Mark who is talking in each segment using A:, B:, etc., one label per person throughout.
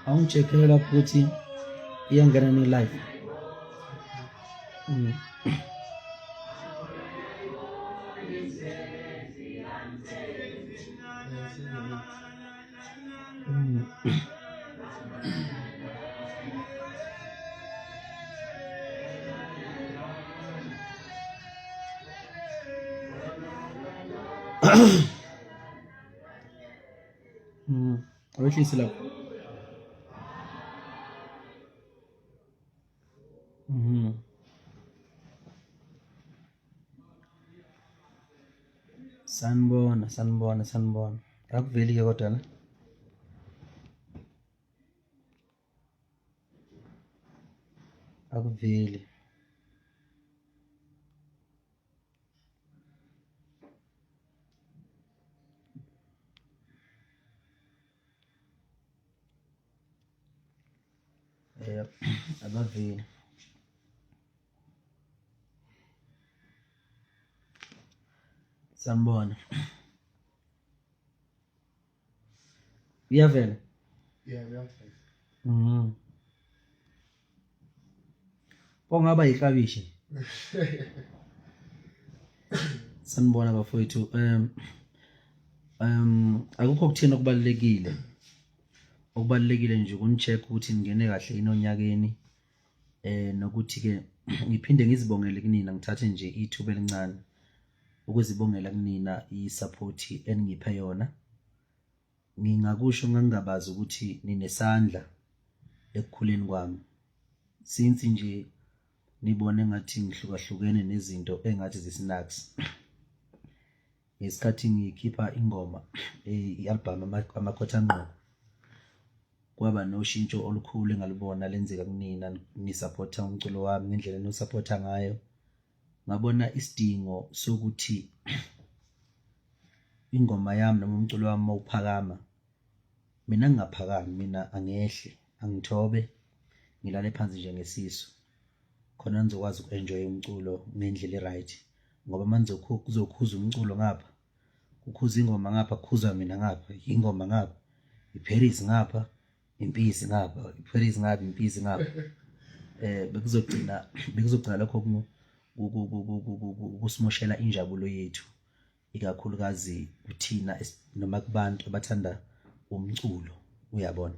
A: Awungi-check-ele lapho ukuthi iyangena ni live. Awehlise lapho. Sanibona, sanibona, sanibona. Akuveli ke kodwa ne? Akuveli. Yep, abaveli. Sanibona. Iyavela?
B: Yeah, uyavela.
A: Pongaba yiklabishi. Sanibona bafowethu. Akukho kuthina okubalekile. Okubalekile nje ukunicheck ukuthi ningene kahle yini onyakeni. Nokuthi ke ngiphinde ngizibongele kunina, ngithathe nje ithuba elincane ukuzibongela kunina i-support eningiphe yona. Ngingakusho ngangingabazi ukuthi ninesandla ekukhuleni kwami. Since nje nibone ngathi ngihlukahlukene nezinto engathi zisnacks. Ngesikhathi ngikhipha ingoma, i-album Amakhotha Ngqoko, kwaba noshintsho olukhulu engalubona lenzeka kunina, nisupporta umculo wami ngendlela enisupporta ngayo. Ngabona isidingo sokuthi ingoma yami noma umculo wami mawuphakama, mina ngingaphakami, mina angehle, angithobe, ngilale phansi nje ngesisu. Khona nizokwazi uku-enjoy umculo ngendlela e-right, ngoba manje kuzokhuza umculo ngapha, kukhuza ingoma ngapha, kukhuza mina ngapha, ingoma ngapha, iParis ngapha, impisi ngapha, iParis ngapha, impisi ngapha. Bekuzogcina lokho kusimoshela injabulo yethu, ikakhulukazi kuthina noma kubantu abathanda umculo, uyabona.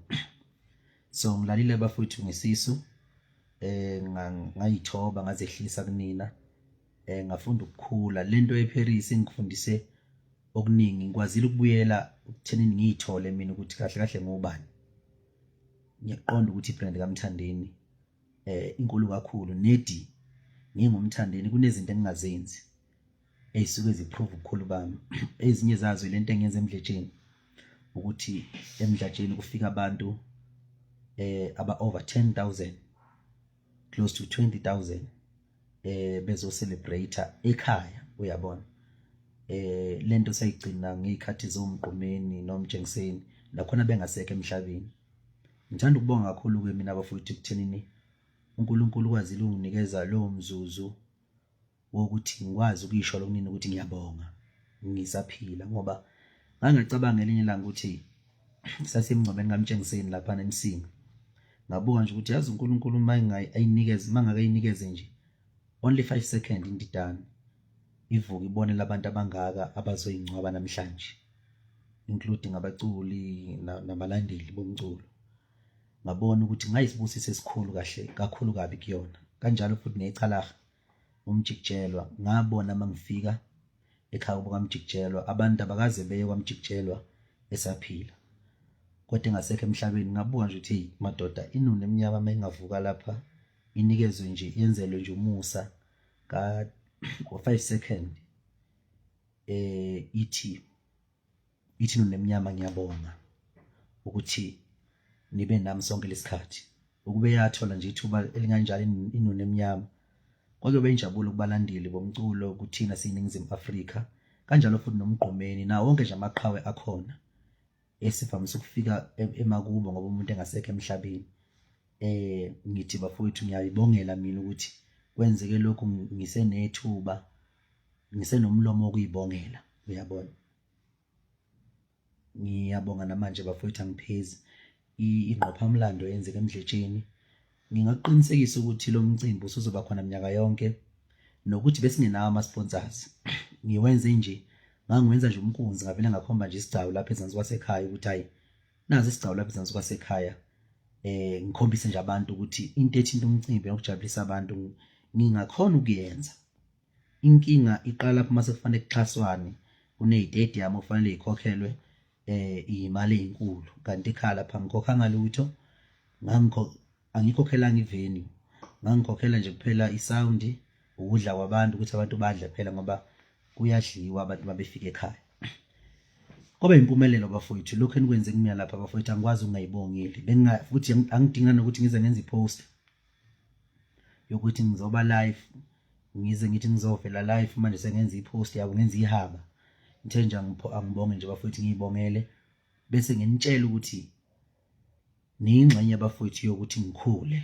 A: So ngilalile bafowethu ngesisu, ngayithoba ngazehlisa kunina, ngafunda ukukhula. Lento yeParis ingifundise okuningi, ngikwazile ukubuyela ekuthenini ngiyithole mina ukuthi kahle kahle ngubani. Ngiyaqonda ukuthi ibrand kaMthandeni inkulu kakhulu, nedi nginguMthandeni kunezinto engingazenzi eyisuke ziprove ubukhulu bami. Ezinye zazo lento engiyenza emdletsheni, ukuthi emdlatsheni kufika abantu aba over 10,000, close to 20,000 bezo celebrate ekhaya, uyabona. Lento sayigcina ngezikhathi zomgqumeni nomtshengiseni, nakhona bengasekho emhlabeni. Ngithanda ukubonga kakhulu ke mina bafowethu ekuthenini uNkulunkulu ukwazile unginikeza lowo mzuzu wokuthi ngikwazi ukuyisho lokunini ukuthi ngiyabonga ngisaphila, ngoba ngangicabanga elinye ilanga ukuthi sasemngcwabeni kaMtshengiseni lapha eMsinga, ngabuka nje ukuthi yazi uNkulunkulu uma ayinikeze, uma ngakayinikeze nje only 5 seconds indidane ivuke ibone labantu abangaka abazoyingcwaba namhlanje, including abaculi nabalandeli bomculo. Ngabona ukuthi ngayisibusiso esikhulu kahle kakhulu kabi kuyona. Kanjalo futhi neChalaha uMjikijelwa, ngabona mangifika ekhaya kubo kaMjikijelwa, abantu abakaze beye kwaMjikijelwa esaphila, kodwa engasekho emhlabeni. Ngabuka nje ukuthi hey madoda, inunu emnyama mayingavuka lapha inikezwe nje, yenzelwe nje umusa ka 5 second, ithi inunu emnyama ngiyabonga ukuthi nibe nami sonke lesikhathi. Ukube yathola nje ithuba elinganjalo inunu emnyama, kwakuyoba injabulo kubalandeli bomculo kuthina siyiNingizimu Afrika, kanjalo futhi nomgqumeni nawo wonke nje amaqhawe akhona esivamise ukufika emakubo ngoba umuntu engasekho emhlabeni. Ngithi bafowethu ngiyayibongela mina ukuthi kwenzeke lokhu ngisenethuba, ngisenomlomo wokuyibongela, uyabona. Ngiyabonga namanje bafowethu angiphezi. Ingqophamlando eyenzeka eMdletsheni. Ngingakuqinisekisa ukuthi lo mcimbi usuzoba khona minyaka yonke nokuthi besingenawo ama-sponsors. Ngiwenze nje, ngangiwenza nje umkunzi ngavele ngakhomba nje isigcawu lapha ezansi kwasekhaya ukuthi hhayi nazi isigcawu lapha ezansi kwasekhaya. Ngikhombise nje abantu ukuthi into ethinta umcimbi nokujabulisa abantu ngingakhona ukuyenza. Inkinga iqala lapho mase kufanele kuxhaswane kuney'tediyamu okufanele y'khokhelwe iy'mali ey'nkulu kanti ekhaya lapha angikhokhanga lutho angikhokhelanga i-venue ngangikhokhela nje kuphela isawundi ukudla kwabantu ukuthi abantu badle phela ngoba kuyadliwa abantu mabefika ekhaya. Kwaba impumelelo bafowethu lokhu enikwenze kumina lapha bafowethu angikwazi ukungayibongeli benginga futhi angidinga nokuthi ngize ngenze i-post yokuthi ngizoba live ngize ngithi ngizovela live manje sengenza i-post yabo ngenza ihaba ngithe nje angibonge nje bafowethu ngiyibongele bese nginitshela ukuthi niyingxenye bafowethu yokuthi ngikhule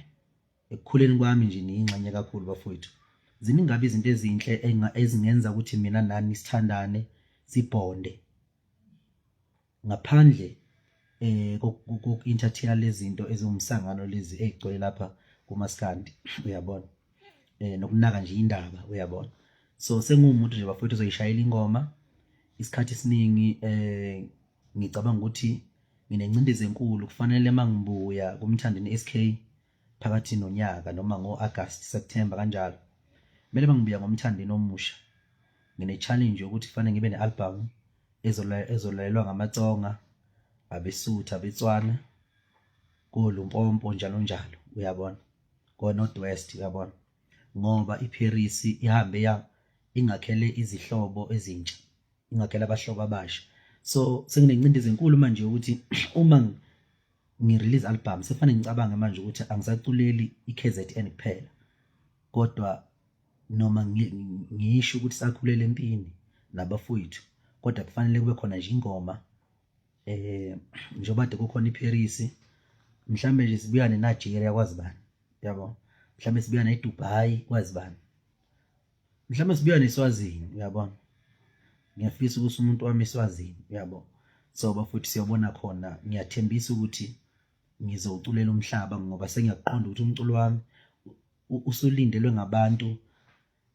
A: ekukhuleni kwami nje niyingxenye kakhulu bafowethu ziningi kabi izinto ezinhle ezingenza ukuthi mina nani sithandane sibhonde ngaphandle eh koku-entertainer lezinto eziwumsangano lezi ezigcwele lapha kumaskandi uyabona eh nokunaka nje indaba uyabona so senguwumuntu nje bafowethu ozoyishayela ingoma isikhathi esiningi eh ngicabanga ukuthi nginencindezi enkulu kufanele mangibuya kumthandeni SK phakathi nonyaka noma ngo-August September kanjalo kumele mangibuya ngomthandeni omusha ngine challenge yokuthi kufanele ngibe ne-album ezolalelwa ngamaTsonga, abeSuthu, abeTswana, koLumpompo njalo njalo, uyabona, ko-North West, uyabona, ngoba iParis ihambe ya ingakhele izihlobo ezintsha, ingakhele abahlobo abasha. So senginengcindezi enkulu manje yokuthi uma ngi-release album sekufanele ngicabange manje ukuthi angisaculeli i-KZN kuphela kodwa noma ngisho ukuthi sakhulela empini nabafowethu kodwa kufanele kube khona nje ingoma eh njengoba kade kukhona iParis mhlambe nje sibuya neNigeria kwazi bani yabo mhlambe sibuya neDubai kwazi bani mhlambe sibuya neSwazini uyabona ngiyafisa ukuthi umuntu wami eSwazini uyabo so bafowethu siyobona khona ngiyathembisa ukuthi ngizowuculela umhlaba ngoba sengiyakuqonda ukuthi umculo wami usulindelwe ngabantu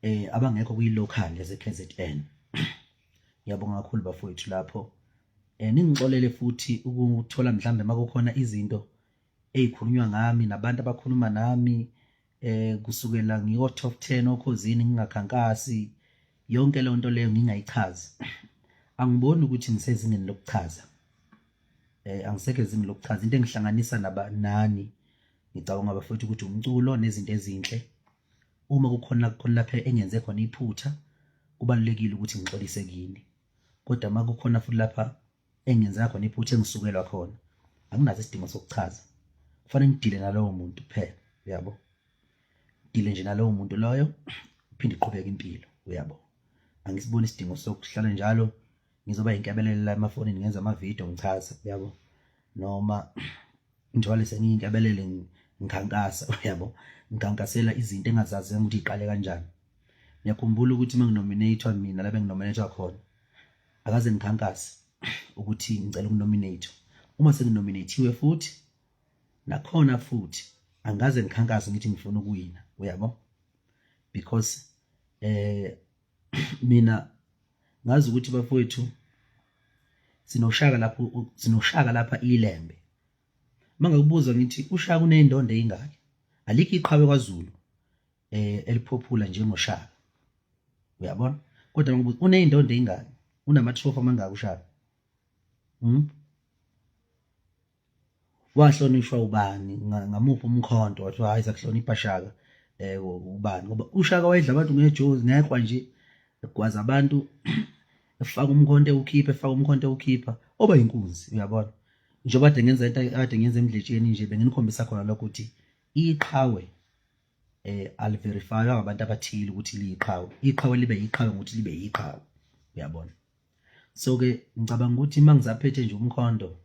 A: eh abangekho kwi local yase KZN ngiyabonga kakhulu bafowethu lapho eh ningixolele futhi ukuthola mhlambe makukhona izinto ezikhulunywa ngami nabantu abakhuluma nami eh kusukela ngiko top 10 okhozini ngingakhankasi yonke leyo nto leyo ngingayichazi angiboni ukuthi ngisezingeni lokuchaza eh angisekho ezingeni lokuchaza into engihlanganisa naba nani Ngicabanga bafowethu ukuthi umculo nezinto ezinhle uma kukhona khona lapha engenze khona iphutha kubalulekile ukuthi ngixolise kini kodwa uma kukhona futhi lapha engenza khona iphutha engisukelwa khona anginaso isidingo sokuchaza kufanele ngidile nalowo muntu kuphela uyabo dile nje nalowo muntu loyo uphinde iqhubeke impilo uyabo angisiboni isidingo sokuhlala njalo ngizoba inkebelele la emafonini ngenza amavidiyo ngichaze uyabo noma ngithwale sengiyinkebelele ngikhankasa uyabo ngikhankasela izinto engazazi ukuthi iqale kanjani ngiyakhumbula ukuthi uma nginominatwa mina la benginominatwa khona akaze ngikhankase ukuthi ngicela ukunominate uma senginominathiwe futhi nakhona futhi angaze ngikhankase ngithi ngifuna ukuwina uyabo because eh mina ngazi ukuthi bafowethu sinoshaka lapho sinoshaka lapha ilembe mangakubuza ngithi ushaka uneyindondo eyingaki alikho iqhawe kwaZulu eh eliphophula njengoshaka uyabona kodwa mangibuza uneyindondo eyingaki unama trophy amangaki ushaka Wahlonishwa ubani ngamuphi umkhonto wathiwa hayi sakuhlonipha Shaka eh ubani ngoba uShaka wayedla abantu ngejozi ngekwa nje egwaza abantu efaka umkhonto ewukhipha efaka umkhonto ewukhipha oba inkunzi uyabona njengoba kade ngenza into kade ngenza emdletsheni nje benginikhombisa khona lokho ukuthi iqhawe eh aliverifywa ngabantu abathile ukuthi liyiqhawe iqhawe libe yiqhawe ngokuthi libe yiqhawe uyabona so ke ngicabanga ukuthi uma ngisaphethe nje umkhonto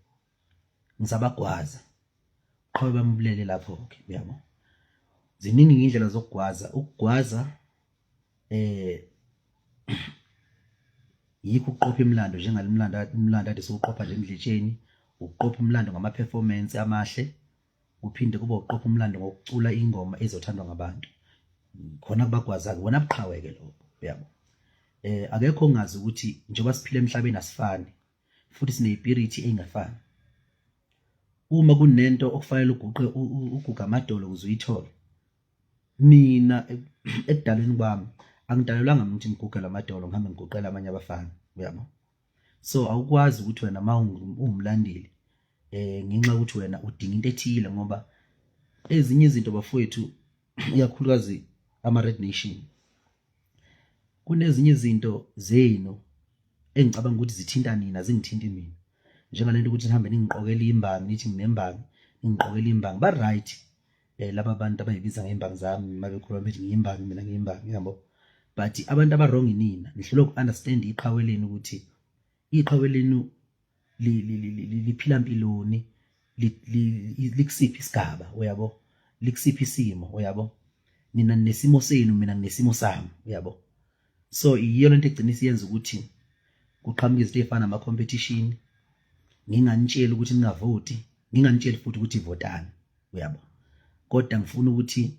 A: ngisabagwaza qhawe bamubulele lapho ke uyabo ziningi indlela zokugwaza ukugwaza eh Yikho ukuqopha imilando njengalimlando umlando ade siwuqopha nje emdletsheni, ukuqopha umlando ngama-performance amahle, kuphinde kube ukuqopha umlando ngokucula ingoma ezothandwa ngabantu. Khona kubagwaza-ke bona buqhawe-ke lobo, uyabo. Akekho ongazi ukuthi njengoba siphila emhlabeni asifani futhi sineyipirithi ey'ngafani. Uma kunento okufanele uguqe uguge amadolo ukuze uyithole, Mina ekudalweni kwami angidalelwanga mina ukuthi ngiguge lamadolo ngihambe ngiguqela abanye abafana, uyabo? So awukwazi ukuthi wena uma uwumlandeli ngenxa yokuthi wena udinga into ethile ngoba ezinye izinto bafowethu ikakhulukazi ama-Red Nation kunezinye izinto zenu engicabanga ukuthi zithinta nina zingithinti mina njengalento ukuthi nihambe ningiqokela imbangi nithi nginembangi ningiqokela imbangi ba right laba bantu abayibiza ngey'mbangi zami uma bekhuluma bethi ngiyimbangi mina ngiyimbangi yabo but abantu aba-wrong inina nihlulwa uku-understand iqhawe lenu ukuthi iqhawe lenu liphila mpiloni likusiphi isigaba uyabo likusiphi isimo uyabo nina nesimo senu mina nginesimo sami uyabo so yiyo lento egcina isiyenza ukuthi kuqhamuke izinto ey'fana nama-competition nginganitsheli ukuthi ningavoti nginganitsheli futhi ukuthi votani uyabo kodwa ngifuna ukuthi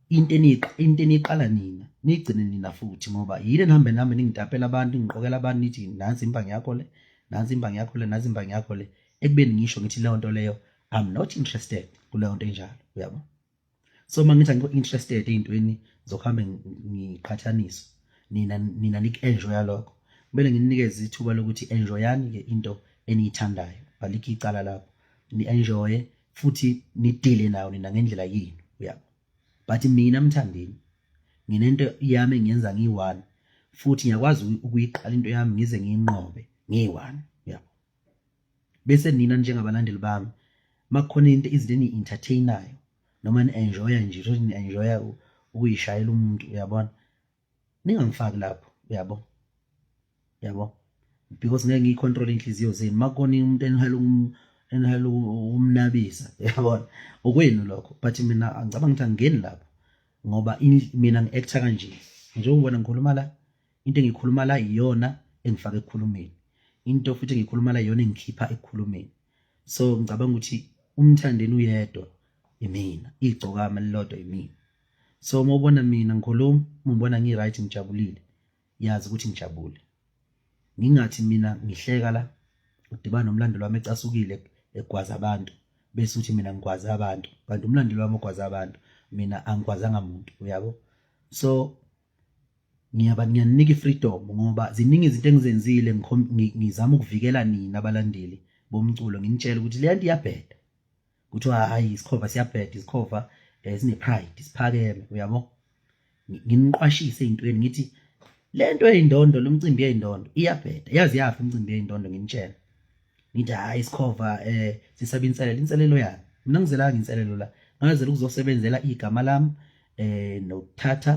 A: into eniqa into eniqala nina nigcine nina futhi ngoba yini enihambe nami ningitapela abantu ngiqokela abantu nithi nansi imbangi yakho le nansi imbangi yakho le nansi imbangi yakho le ekubeni ngisho ngithi leyo nto leyo I'm not interested kuleyo nto enjalo uyabo so uma ngithi angikho interested ey'ntweni zokuhambe ngiqhathaniswa nina nina niku-enjoya lokho kumele nginikeze ithuba lokuthi enjoyani-ke into eniyithandayo alikho icala lapho ni-enjoye futhi nidile nayo nina ngendlela yenu uyabo but mina mthandeni nginento yami engiyenza ngiyi-one futhi ngiyakwazi ukuyiqala into yami ngize ngiyinqobe ngiyi-one uyabo bese nina njengabalandeli bami makukhona into izinto eni-entertainayo noma ni-enjoya nje ukuthi ni-enjoya ukuyishayela umuntu uyabona ningangifaki lapho uyabo yabo because ngeke ngiyicontrol inhliziyo zenu makukhona umuntu enihayela enihayela ukumnabisa uyabona okwenu lokho but mina angicabanga ukuthi angingeni lapho ngoba mina ngi-actor kanje njengoba ubona ngikhuluma la into engikhuluma la iyona engifaka ekukhulumeni into futhi engikhuluma la iyona engikhipha ekukhulumeni so ngicabanga ukuthi umthandeni uyedwa imina igcokama lilodwa imina so uma ubona mina ngikhuluma uma ubona ngi-right ngijabulile yazi ukuthi ngijabule ngingathi mina ngihleka la udibana nomlandeli wami ecasukile egwaza abantu bese uthi mina ngigwaza abantu kanti umlandeli wami ogwaza abantu mina angikwazanga muntu uyabo so ngiyaba ngiyaninika ifreedom ngoba ziningi izinto engizenzile ngizama ukuvikela nina abalandeli bomculo nginitshela ukuthi le nto iyabheda kuthiwa hayi isikhova siyabheda isikhova sine pride siphakeme uyabo nginiqwashise ey'ntweni ngithi le nto eyindondo lo mcimbi yeyindondo iyabheda yazi yafa imicimbi yeyindondo nginitshela ngithi hayi isikhova sisaba inselelo inselelo yani mina ngizelanga inselelo la ngazela ukuzosebenzela igama lami nokuthatha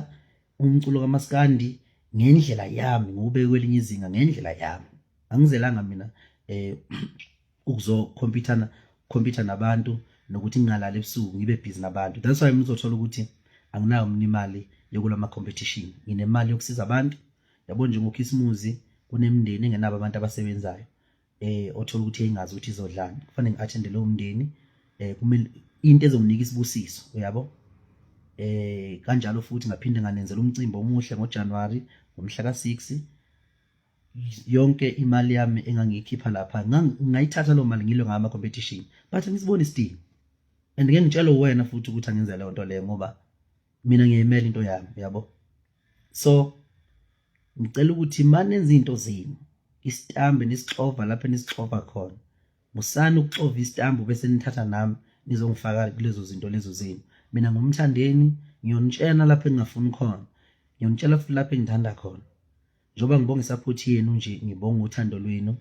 A: umculo kaMaskandi ngendlela yami ngiwubeke kwelinye izinga ngendlela yami angizelanga mina ukuzokhompyuthana khompyutha nabantu nokuthi ngingalali ebusuku ngibe busy nabantu that's why uzothola ukuthi anginayo mina imali yokulwa ama-competition nginemali yokusiza abantu yabo nje ngokhisimuzi kunemindeni engenabo abantu abasebenzayo othola ukuthi engazi ukuthi izodlani kufanele ngi-attende lowo mndeni kumele into ezonginika isibusiso uyabo kanjalo futhi ngaphinde nganenzela umcimbi omuhle ngoJanuary ngomhla ka-6 yonke imali yami engangiyikhipha lapha ngayithatha loo mali ngilwe ngayo ama-competition but angisiboni isidingo and ngeke ngitshele wena futhi ukuthi angenze leyo nto leyo ngoba mina ngiyayimela into yami uyabo so ngicela ukuthi manenze izinto zenu isitambe nisixova lapho enisixova khona musani ukuxova isitambu bese nithatha nami nizongifaka kulezo zinto lezo zenu mina ngumthandeni ngiyonitshela lapho engingafuni khona ngiyonitshela futhi lapho engithanda khona njengoba ngibonga isupport yenu nje ngibonga uthando lwenu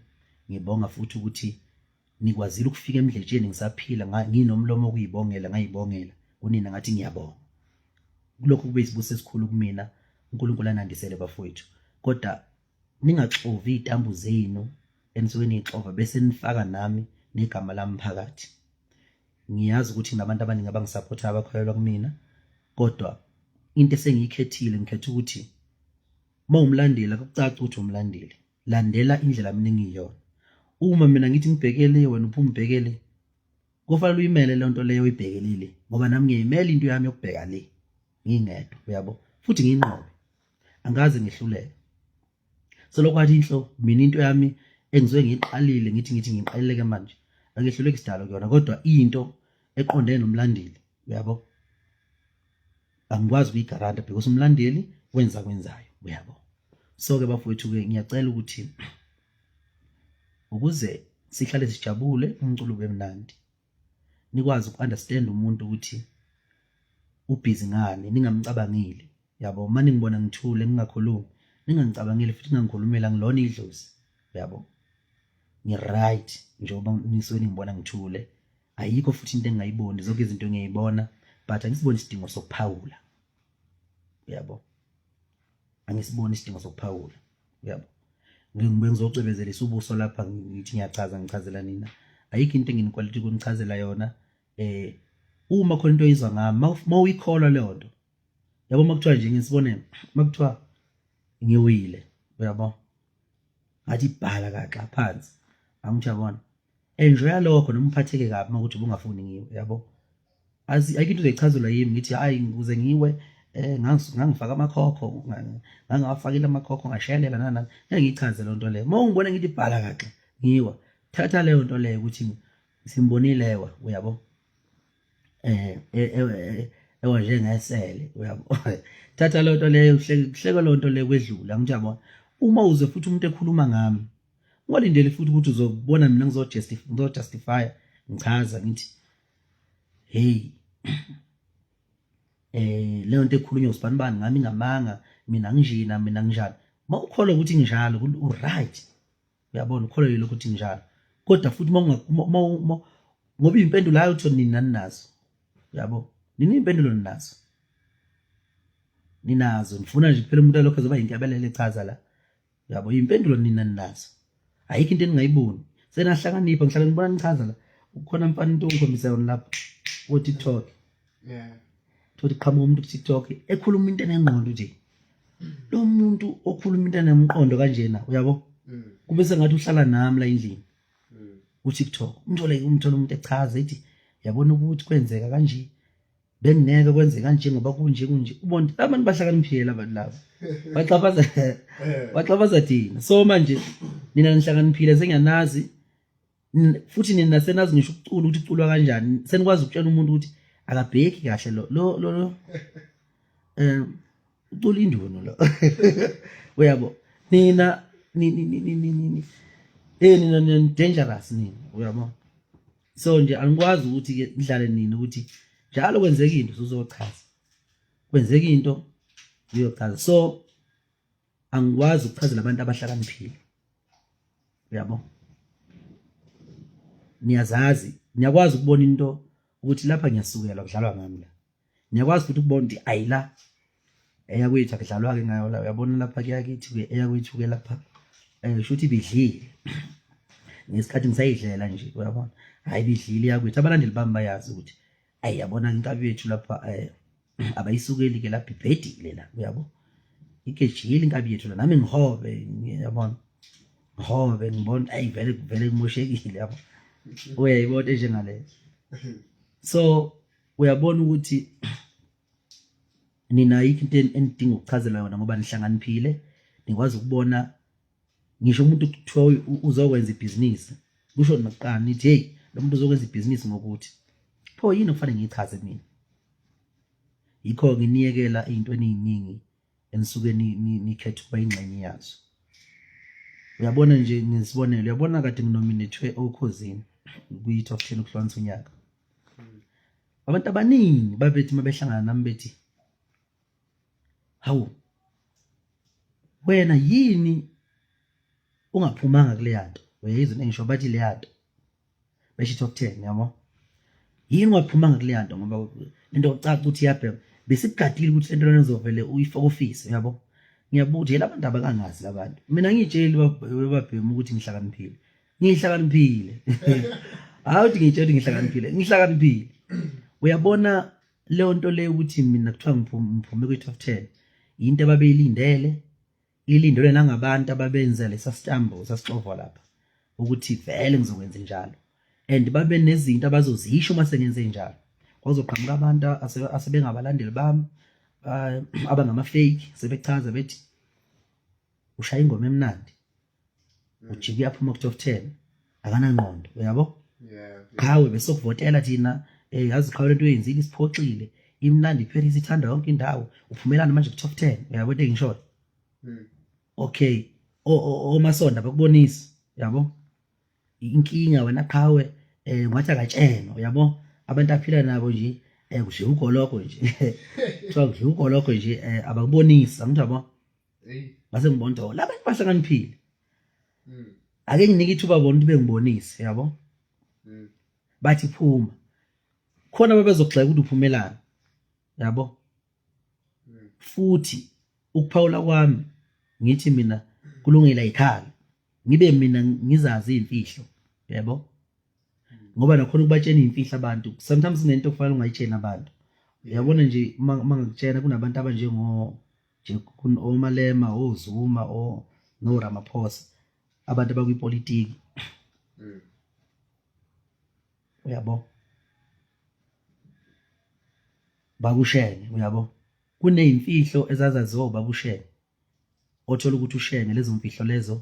A: ngibonga futhi ukuthi nikwazile ukufika emdletsheni ngisaphila nginomlomo okuyibongela ngayibongela kunina ngathi ngiyabonga kulokhu kube isibusiso esikhulu kumina uNkulunkulu anandisele bafowethu kodwa ningaxovi izitambu zenu enisuke niyixova bese nifaka nami negama lami phakathi ngiyazi ukuthi nabantu abaningi abangisupportayo abakholelwa kumina kodwa into esengiyikhethile ngikhetha ukuthi Uma umlandeli akucaci ukuthi umlandeli. Landela indlela mina engiyiyona. Uma mina ngithi ngibhekele wena uphuma ubhekele kufanele uyimele le nto leyo oyibhekelile ngoba nami ngiyayimela into yami yokubheka le ngingedwa uyabo futhi ngiyinqobe angikaze ngihluleke selokhu wathi inhlo mina into yami engisuke ngiyiqalile ngithi ngithi ngiqalile ke manje angihluleki sidalo kuyona kodwa into eqondene nomlandeli uyabo angikwazi ukuyigaranta because umlandeli wenza kwenzayo uyabo so ke bafowethu ke ngiyacela ukuthi ukuze sihlale sijabule umculo ube mnandi nikwazi uku-understand umuntu ukuthi ubhizi ngani ningamcabangeli yabo uma ningibona ngithule ngingakhulumi ningangicabangeli futhi ningangikhulumeli angilona idlozi yabo ngi-right njengoba nisuke ningibona ngithule ayikho futhi into engingayiboni zonke izinto ngiyayibona but angisiboni isidingo sokuphawula yabo angisiboni isidingo sokuphawula uyabo ngibe ngizocwebezelisa ubuso lapha ngithi ngiyachaza ngichazela nina ayikho into enginikwaliti ukunichazela yona eh uma khona into oyizwa ngami mawuyikholwa leyo nto yabo makuthiwa nje ngisibonelo makuthiwa ngiwile uyabo ngathi bhala kaxa phansi angithi yabona enjoya lokho noma uphatheke kabi uma ukuthi ubungafuni ngiwe yabo azi ayikho into uzoyichazelwa yimi ngithi hayi ukuze ngiwe eh ngangifaka amakhokho ngangawafakile amakhokho ngashelela nana ngeke ngiyichaze loo nto leyo uma ungibona ngithi bhala kaxa ngiwa thatha leyo nto leyo ukuthi simbonile wa uyabo eh, eh, eh, ewa njengesele uyabo thatha leyo nto leyo uhleke leyo nto leyo kwedlula ngithi yabona uma uze futhi umuntu ekhuluma ngami ungalindeli futhi ukuthi uzobona mina ngizojustify ngizojustify ngichaza ngithi hey eh leyo nto ekhulunywa usibanibani ngami ngamanga mina nginjina mina nginjalo uma ukholwa ukuthi nginjalo u right uyabona ukholwa lokho ukuthi nginjalo kodwa futhi uma ngoba impendulo hayi uthi nina ninazo uyabo nina impendulo ninazo ninazo nifuna nje kuphela umuntu alokho ezoba yinkabelele echaza la Yabo impendulo nina ninazo. Ayikho into eningayiboni. Senahlakanipha ngihlala ngibona nichaza la. Ukhona mfana into ongikhombisa yona lapha ku TikTok.
B: Yeah.
A: Thothi qhamuka umuntu ku TikTok ekhuluma into enengqondo nje. Lo muntu okhuluma into enemqondo kanjena uyabo?
B: Mm.
A: Kube sengathi uhlala nami la endlini. Ku TikTok. Umthole umthole umuntu echaza ethi yabona ukuthi kwenzeka kanje. Bengingeke kwenze kanje ngoba kunje kunje ubona abantu bahlakaniphile labantu laba baxhaphaza baxhaphaza thina so manje nina nihlakaniphile sengiyanazi futhi nina senazi ngisho ukucula ukuthi kuculwa kanjani senikwazi ukutshela umuntu ukuthi akabheki kahle lo lo lo lo eh ucula induno lo uyabo nina ni ni ni ni ni eh nina ni dangerous nina uyabo so nje angikwazi ukuthi ke nidlale nini ukuthi njalo kwenzeka into uzochaza kwenzeka into uyochaza so angikwazi ukuchazela abantu abahlakaniphile uyabo niyazazi niyakwazi ukubona into ukuthi lapha ngiyasukelwa kudlalwa ngami la Ngiyakwazi futhi ukubona ukuthi ayi la eyakwethu akudlalwa-ke ngayo la uyabona lapha kuyakithi-ke eyakwethu-ke lapha um sho ukuthi ibidlile ngesikhathi ngisayidlela nje uyabona hhayi ibidlile eyakwethu abalandeli bami bayazi ukuthi ayi yabona inkabi yethu lapha um abayisukeli-ke lapha ibhedile la uyabo igejile inkabi yethu la nami ngihobe yabona ngihobe ngibona ayi vele vele kumoshekile yabo uyayibona enjengaleyo so uyabona ukuthi nina ayikho into enidinga ukuchazela yona ngoba nihlakaniphile nikwazi ukubona ngisho umuntu kuthiwa uzokwenza ibhizinisi kusho nakuqala nithi hey lo muntu uzokwenza ibhizinisi ngokuthi pho yini okufanele ngiyichaze mina yikho nginiyekela ey'ntweni ey'ningi enisuke nikhethe ukuba ingxenye yazo uyabona nje ngisibonelo uyabona kade nginominethwe okhozini kwi-top 10 ukuhlukanisa unyaka abantu abaningi babethi uma behlangana nami bethi hawu wena yini ungaphumanga kuleya nto uyayizwa into engisho bathi leya nto besho i-top 10 yabo yini ungaphumanga kuleya nto ngoba into yokucaca ukuthi iyabhema besikugadile ukuthi lento lena uzovele uyifake ofisi yabo ngiyabuka ukuthi yela abantu abakangazi labantu mina ngiyitsheli babhema ukuthi ngihlakaniphile ngihlakaniphile hayi ukuthi ngiyitshela ukuthi ngihlakaniphile ngihlakaniphile uyabona leyo nto leyo ukuthi mina kuthiwa ngiphume kwi-top 10 yinto ababeyilindele Ilindelwe nangabantu ababenza lesa sitambo sasixovwa lapha ukuthi vele ngizokwenza njalo and babe nezinto abazozisho uma sengenze njalo. Kwazoqhamuka abantu asebengabalandeli bami abangama-fake sebechaza bethi ushaya ingoma emnandi ujike uyaphuma ku-top 10 akanangqondo uyabo qhawe besokuvotela thina eh yazi qhawe lento oyenzile isiphoxile imnandi iParis ithanda yonke indawo uphumelana manje ku-top 10 uyabo into engishoyo okay omasonda bakubonisa yabo inkinga wena qhawe eh ngathi akatshenwa uyabo abantu aphila nabo nje eh kudliwa ugoloko nje kuthiwa kudliwa ugoloko nje eh abakubonisi angithi yabo ngase ngibona ukuthi oh, labantu bahlakaniphile ake nginike ithuba bona ukuthi bengibonise yabo bathi phuma khona babezogxeka ukuthi uphumelana yabo futhi ukuphawula kwami ngithi mina kulungile ikhala ngibe mina ngizazi imfihlo yabo ngoba nakhona ukubatshena imfihlo abantu sometimes kunento okufanele ungayitsheni abantu uyabona nje uma ngikutshena kunabantu abanjengo nje oMalema oZuma o no Ramaphosa abantu abakwipolitiki uyabo bakushenge uyabo kuneyimfihlo ezazaziwa ubabushenge othola ukuthi ushenge lezo mfihlo lezo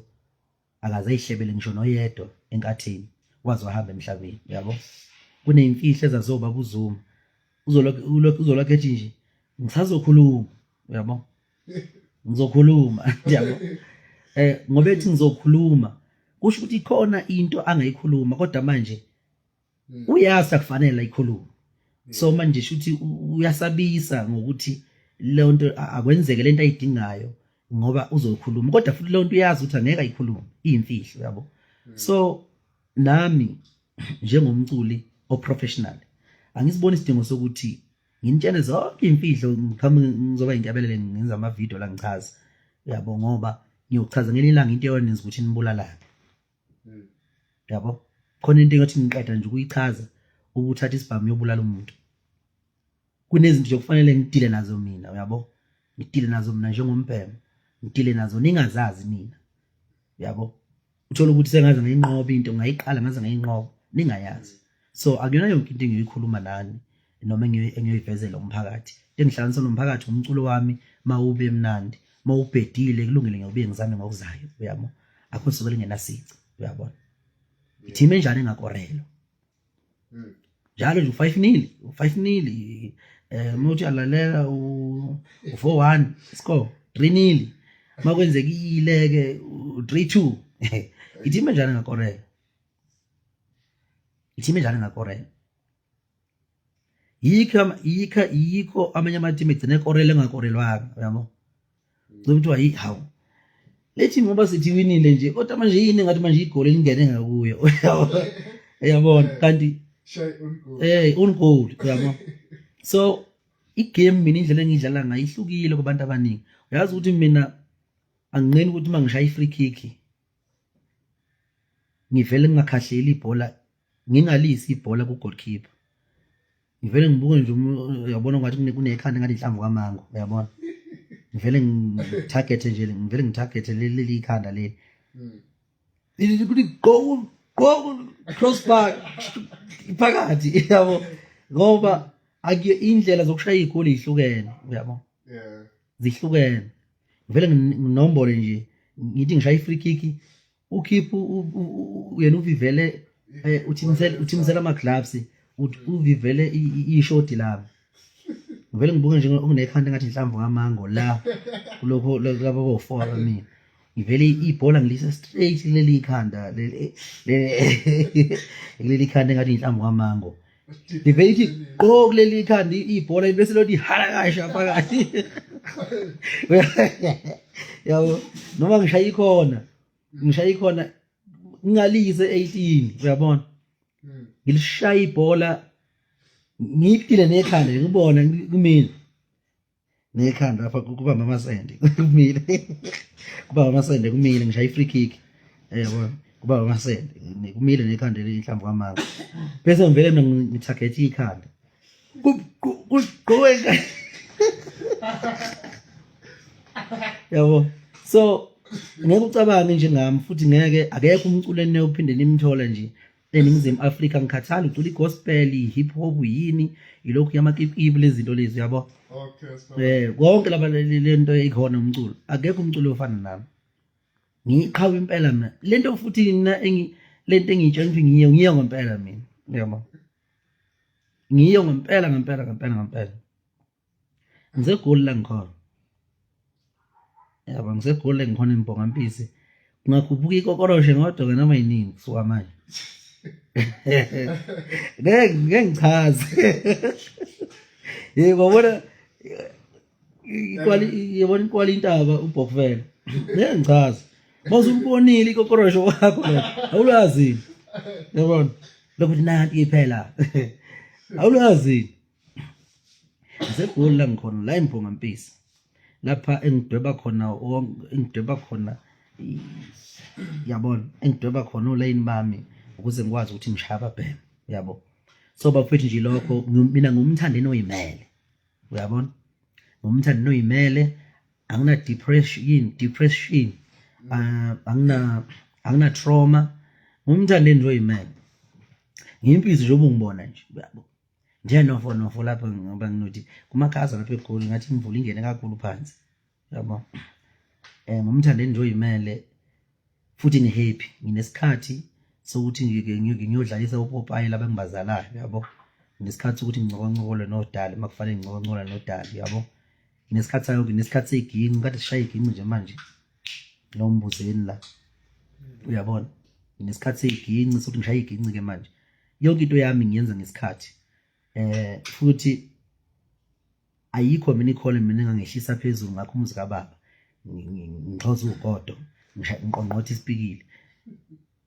A: akaze ayihlebele ngisho noyedwa enkathini waze wahamba emhlabeni uyabo kuneyimfihlo ezaziwa ubaba uZuma uzolokhu uzolokhu ethi nje ngisazokhuluma uyabo ngizokhuluma yabo eh ngoba ethi ngizokhuluma kusho ukuthi ikhona into angayikhuluma kodwa manje uyazi akufanele ayikhulume so manje shuthi uyasabisa ngokuthi leyo nto akwenzeke lento ayidingayo ngoba uzokhuluma kodwa futhi leyo nto uyazi ukuthi angeke ayikhulume iyimfihlo yabo so nami njengomculi oprofessional angisiboni isidingo sokuthi nginitshele zonke imfihlo ngiqhamuke ngizoba inkabelele ngenza ama-video la ngichaza yabo ngoba ngiyochaza ngelinye ilanga into eyona ukuthi nibulalane yabo khona into engathi ngiqeda nje ukuyichaza ubuthatha isibhamu uyobulala umuntu kunezinto nje kufanele ngidile nazo mina uyabo ngidile nazo mina njengombhemo ngidile nazo ningazazi nina uyabo uthola ukuthi sengaze ngayinqoba into ngayiqala ngaze ngayinqoba ningayazi so akuyona yonke into engiyoyikhuluma nani noma engiyoyivezela umphakathi into engihlanganisa nomphakathi umculo wami mawube mnandi mawubhedile kulungile ngiyobuye ngizame ngokuzayo uyabo akho suke lingenasici uyabona ithim enjani engakorelwa njalo nje u-5 nil u-5 nil eh uma uthi alalela u-4-1 score 3 nil makwenzekile ke u-3-2 ithim enjani engakorelwa ithim enjani engakorelwa yikho yikho yikho amanye amatimu egcine ekorele engakorelwanga uyabo gcina kuthiwa yi hawu lethi ngoba sithi winile nje kodwa manje yini ngathi manje igoli lingene ngakuyo uyabona kanti eh on goal uyabo so igame mina indlela engidlala ngayo ihlukile kubantu abaningi uyazi ukuthi mina anginqeni ukuthi uma ngishaya i-free kick ngivele ngingakhahleli ibhola ngingalisi ibhola ku-goalkeeper ngivele ngibuke nje uyabona ngathi kunekhanda ngathi inhlamvu kamango uyabona ngivele ngitargethe nje ngivele ngitargethe leli ikhanda leli kuthi go go crossbar phakathi yabo ngoba akuyo indlela zokushaya igoli ihlukene uyabo zihlukene ngivele nginombole nje ngithi ngishaya i-free kick ukhipha yena uvivele eh, uthimisela uthimisela ama gloves uvivele ishoti lami ngivele ngibuke nje okunekhanda ngathi inhlamvu kamango la kulokho labo bo-four abamina ngivele ibhola ngilise straight kuleli ikhanda kuleli ikhanda engathi inhlamvu kamango livele ithi qo kuleli ikhanda ibhola bese lothi halakasha phakathi yabo noma ngishaya ikhona ngishaya ikhona ngingalise 18 uyabona ngilishaya ibhola ngipile nekhanda ngibona kumina nekhanda lapha kubamba amasende kumile kubamba amasende kumile ngishaya i-free kick yabona kubamba amasende kumile nekhanda inhlamvu kamanga bese ngivele mina ngithagethe ikhanda kugqoke yabo So ngeke ucabange njengami futhi ngeke, akekho umculo eniyophinde nimthole nje eNingizimu Afrika. Ngikhathali ucula i-gospel, i-hip hop, yini ilokhu yamakipipi lezi zinto lezi, yabo.
B: Okay.
A: Konke laba lento ikhona umculo, akekho umculo ofana nami. Ngiyiqhawe impela mina lento, futhi mina lento engiyitshela ukuthi ngiyo, ngiyo ngempela mina, yabo. Ngiyo ngempela ngempela ngempela ngempela. NgiseGoli la ngikhona, yabo. NgiseGoli la ngikhona eMbongampisi. Kungakhuphuka ikokoroshe ngodwa noma yinini kusuka manje. Ngeke ngeke ngichaze. Yebo, bona ikwali, yebona ikwali intaba uBhokvela. Ngeke ngichaze. Mawuzubonile ikokorosho wakho lo, awulazi. Yabona? Lokuthi nanti phela. Awulazi. NgiseGoli la ngikhona la eMbongampisi. Lapha engidweba khona, engidweba khona, yabona, engidweba khona olayini bami ukuze ngikwazi ukuthi ngishaye ababhema, yabo. So bafethu nje lokho, mina ngumthandeni oyimele. Uyabona? Ngumthandeni oyimele, angina depression, depression. Angina trauma. Ngumthandeni nje oyimele. Ngiyimpisi nje ubungibona nje, uyabo. Nje nofo nofo lapha ngoba nginothi kumakhaza lapha eGoli ngathi imvula ingene kakhulu phansi. Yabo. Ngumthandeni nje oyimele futhi ni happy. Nginesikhathi sokuthi ngike ngiyodlalisa upopayi laba engibazalayo, yabo. Nginesikhathi sokuthi ngincokoncokole nodali uma kufanele ngincokoncokole nodali, yabo. Nginesikhathi sayo, nginesikhathi seginci, kade sishaye iginci nje manje. Lo mbuzeni la. Uyabona? Nginesikhathi seginci sokuthi ngishaye iginci ke manje. Yonke into yami ngiyenza ngesikhathi. Futhi ayikho mina ikhole mina engangehlisa phezulu ngakho umuzi kababa. Ngixhoza ugodo, ngiqongqotha isipikili.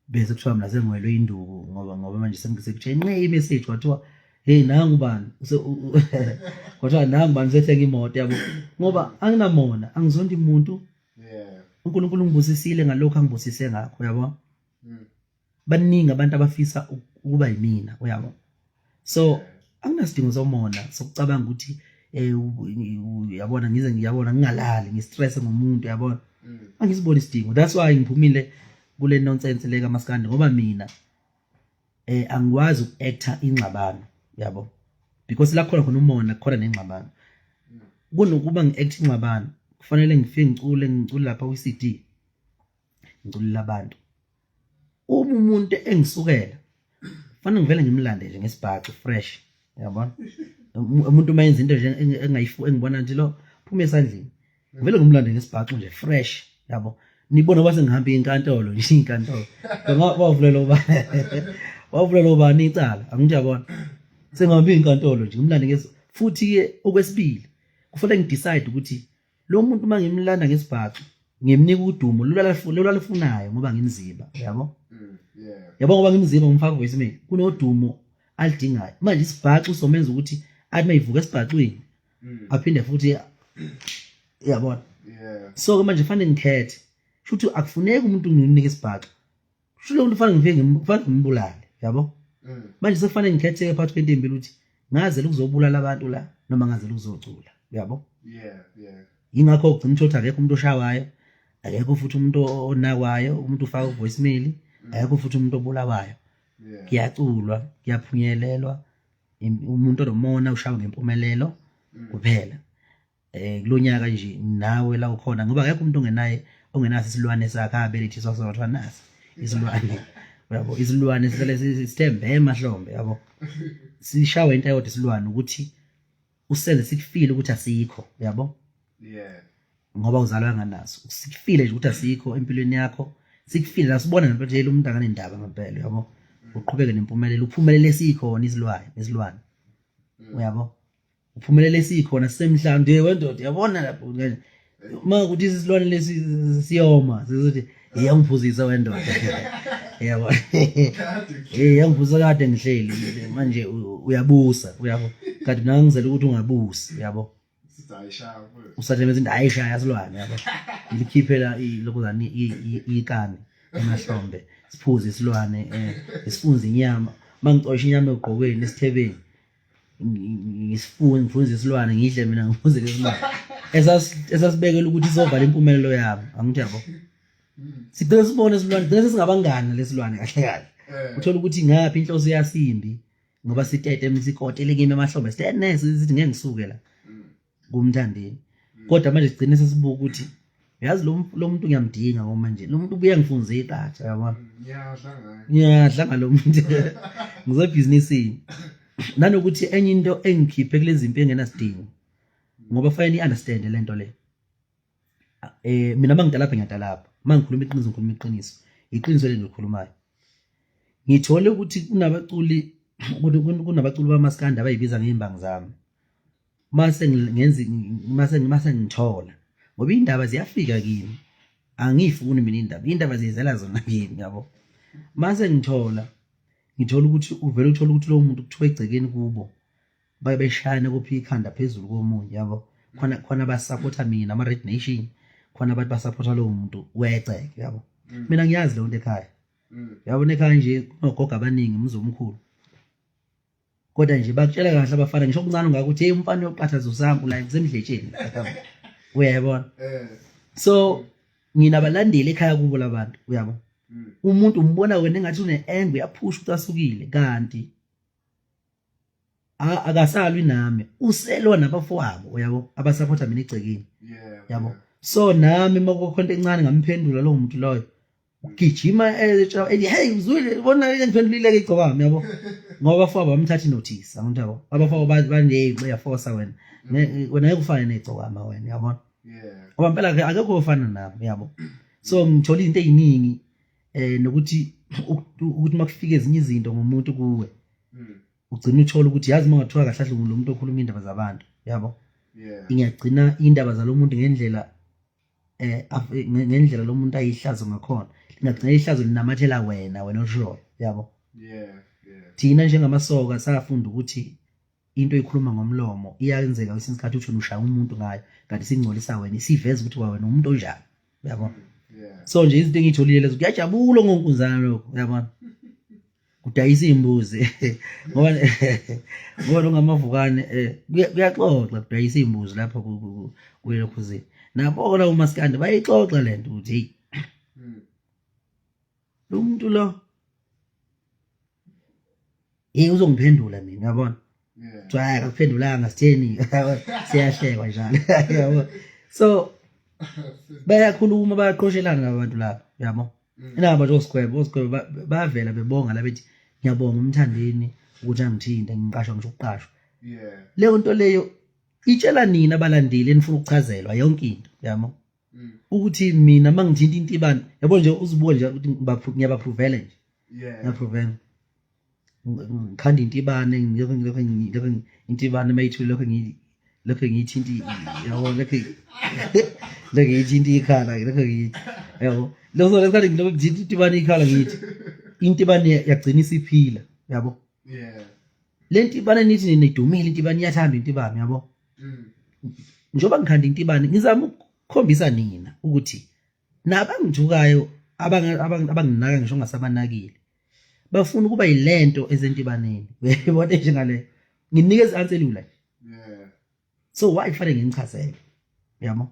A: Bese kuthiwa mina sengiwelwe induku ngoba manje sengisekutshe nqe i-message kwathiwa hey nangu bani, kwathiwa nangu bani usethenga imoto, yabo. Ngoba anginamona, angizondi umuntu. uNkulunkulu ungibusisile ngalokho angibusise ngakho, yabo. Baningi abantu abafisa ukuba yimina, uyabo. So anginasidingo somona sokucabanga ukuthi uyabona ngize ngiyabona ngingalali ngistress ngomuntu, uyabona. Angisiboni isidingo. That's why ngiphumile kule nonsense le kaMaskandi, ngoba mina angikwazi uku-acta ingxabano, yabo, because la khona khona umona khona nengxabano. Kunokuba ngi-act ingxabano, kufanele ngifike ngicule, ngicule lapha kwi-CD, ngiculela abantu. Uma umuntu engisukela kufanele ngivele ngimlande nje ngesibhaxu fresh, uyabona. Umuntu uma yenza into nje engayifu engibona nje lo phuma esandleni, ngivele ngimlande ngesibhaxu nje fresh, yabo. Nibona base ngihamba inkantolo nje, inkantolo wavulela uba wavulela ubani icala, angithi yabona, sengihamba inkantolo nje ngimlande nges. Futhi ke okwesibili kufanele ngidecide ukuthi lo muntu uma ngimlanda ngesibhaxu ngimnika udumo lolalifunayo ngoba ngimziba, yabo. Yabo, ngoba ngimziba ngimfaka voice mail, kunodumo alidingayo manje. Isibhaxu somenza ukuthi athi mayivuka esibhaxwini aphinde futhi, yabona. So ke manje fanele ngikhethe, shuthi akufuneki umuntu ngimnike isibhaxu, shuthi lo muntu fanele ngifike kufanele ngimbulale, yabo. Manje sekufanele ngikhethe phakathi kwento ezimbili, ukuthi ngazela ukuzobulala abantu la noma ngazela ukuzocula, yabo. Yingakho ugcina uthotha akekho umuntu oshawayo, akekho futhi umuntu onakwayo, umuntu ufaka voicemail, akekho futhi umuntu obulawayo. Kuyaculwa, kuyaphunyelelwa. Umuntu onomona ushawa ngempumelelo kuphela. Kulonyaka nje nawe la ukhona, ngoba akekho umuntu ongenaye ongenaso isilwane sakhe abelethiswa sona, kuthiwa nasi isilwane, yabo. Isilwane sihlale sithembe emahlombe, yabo. Sishawe into eyodwa isilwane, ukuthi usenze sikufile ukuthi asikho, yabo. Ngoba uzalwa nganaso, sikufile nje ukuthi asikho empilweni yakho, sikufile la sibona ngempela ukuthi lo muntu akanendaba ngempela, yabo. Uqhubeke nempumelelo, uphumelele sikhona isilwane, isilwane, uyabo. Uphumelele sikhona sisemhlanje nje wendoda, yabona lapho kanje uma ukuthi isilwane lesi siyoma sizothi iyangiphuzisa wendoda, yabo. Yangiphuzisa kade ngihleli manje uyabusa, uyabo, kanti mina ngizela ukuthi ungabusi, uyabo. Usathane into ayishaya silwane, yabo, ilikhiphela ilokhuzana ikani emahlombe, siphuze isilwane, isifunze inyama, mangicosha inyama egqokweni esithebeni, ngisifune ngifunze isilwane ngidle mina, ngifunze lesilwane. Esasibekela ukuthi izovala impumelelo yami, angithi yabo. Sigcine sibone isilwane, sigcine sesingabangani lesilwane kahle kahle. Uthola ukuthi ngaphi inhloso yasimbi ngoba sitete msikotele kimi emahlombe sitene sithi ngeke ngisuke la kumthandeni. Kodwa manje sigcine sesibuka ukuthi yazi lo muntu ngiyamdinga ngoba manje lo muntu ubuye ngifunze iqatha yabona.
B: Ngiyadla ngaye.
A: Ngiyadla ngalo muntu. Ngizebhizinisini. Nanokuthi enye into engikhiphe kulezi mpi engenasidingo ngoba fanele ni-understand le nto le. Mina mangidalapha ngiyadalapha, mangikhuluma iqiniso ngikhuluma iqiniso, iqiniso leli ngilikhulumayo. Ngithole ukuthi kunabaculi bamaskandi abayibiza ngey'mbangi zami. Mase ngenza mase ngithola ngoba iy'ndaba ziyafika kimi, angiyifuni mina iy'ndaba, iy'ndaba ziyizela zona kimi yabo. Mase ngithola, ngithola ukuthi uvele uthole ukuthi lowo muntu kuthiwa egcekeni kubo baye beshayana kophi ikhanda phezulu komunye yabo. Khona khona abasapotha mina ama-Red Nation, khona abantu basaphotha lowo muntu wegceke yabo. Mina ngiyazi leyo nto ekhaya. Yabona ekhaya nje kunogogo abaningi umzi omkhulu. Kodwa nje bakutshela kahle abafana ngisho okuncane ungaka ukuthi hey umfana uyoqathaza usampu la kusemdletsheni. Uyayibona? So nginabalandeli ekhaya kubo labantu uyabo. Umuntu umbona wena engathi une-anger uyaphusha ucasukile kanti akasalwi nami uselwa nabafowabo uyabo abasapotha mina egcekeni yabo. So nami makukho into encane ngamphendula lowo muntu loyo ugijima ethi hey uzwile bona ngiphendulile ke igcokami yabo ngoba abafowabo bamthatha inothisa umuntu yabo abafowabo baneyinxe yafosa wena wena ngeke ufane negcokama wena yabona ngoba impela akekho ofana nami yabo. So ngithola izinto eziningi nokuthi ukuthi makufika ezinye izinto ngomuntu kuwe ugcina uthola ukuthi yazi mangathiwa kahle kahle lo muntu okhuluma indaba zabantu yabo. Ingagcina indaba zalomuntu ngendlela ngendlela lo muntu ayihlazo ngakhona lingagcina ihlazo linamathela wena wena oshoyo yabo. Thina njengamasoka safunda ukuthi into oyikhuluma ngomlomo iyenzeka kwesinye isikhathi uthi ushaya umuntu ngayo kanti singcolisa wena isiveza ukuthi wena umuntu onjani uyabona. So nje izinto engiyitholile lezo kuyajabula ngonkunzana lokho uyabona kudayisa imbuzi ngoba ngoba longamavukane kuyaxoxa kudayisa imbuzi lapha kuyelokhuzini nabo la umaskandi bayixoxa lento ukuthi hey lo muntu lo hey uzongiphendula mina uyabona kuthiwa hayi akakuphendulanga sitheni siyahlekwa njalo yabo. So bayakhuluma bayaqoshelana labantu laba uyabo. Inaba nje osigwebo osigwebo bayavela bebonga la bethi ngiyabonga umthandeni ukuthi angithinte ngiqashwa ngisho ukuqashwa. Leyo nto leyo itshela nina abalandeli enifuna ukuchazelwa yonke into yabo. Ukuthi mina mangithinta intibane yabo nje uzibuka nje ukuthi ngiyabaphrovela nje. Ngiyaphrovela. Ngikhanda intibane ngilokho ngilokho ngilokho intibane mayithule lokho lokho ngiyithinta yabo lokho lokho ngiyithinta ikhala lokho ngiyithi yabo leso lesikhathi ngilokho ngithinta intibane ikhala ngiyithi intibane yagcina isiphila yabo. Le ntibane nithi nina idumile intibane iyathanda intibane yabo. Njengoba ngikhanda intibane ngizama ukukhombisa nina ukuthi nabangithukayo abanginaka ngisho ngasabanakile bafuna ukuba yilento ezentibaneni uyayibona njengale nginikeza i-answer elula. So why kufanele nginichazele yabo?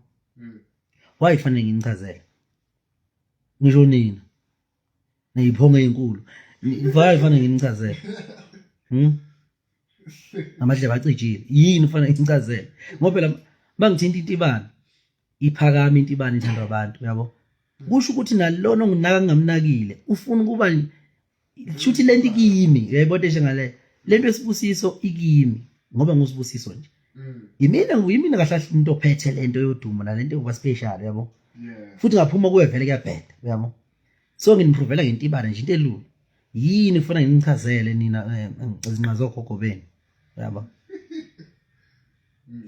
A: Why kufanele nginichazele ngisho nina neyiphongo ezinkulu why kufanele nginichazele amadlebe acijile yini kufanele nginichazele ngoba phela bangithinta intibane iphakama intibane ithandwa abantu uyabo kusho ukuthi nalona onginaka ngingamnakile ufuna ukuba shuthi lento ikimi uyayibona nje ngale lento esibusiso ikimi ngoba ngusibusiso nje yimina nguyimina kahle kahle umuntu ophethe lento yodumo nalento yokuba special uyabo futhi ngaphuma kuwe vele kuyabheda uyabo. So nginiphrovela ngentibane nje into elula yini ufuna nginichazele nina izinqa zogogo benu uyabo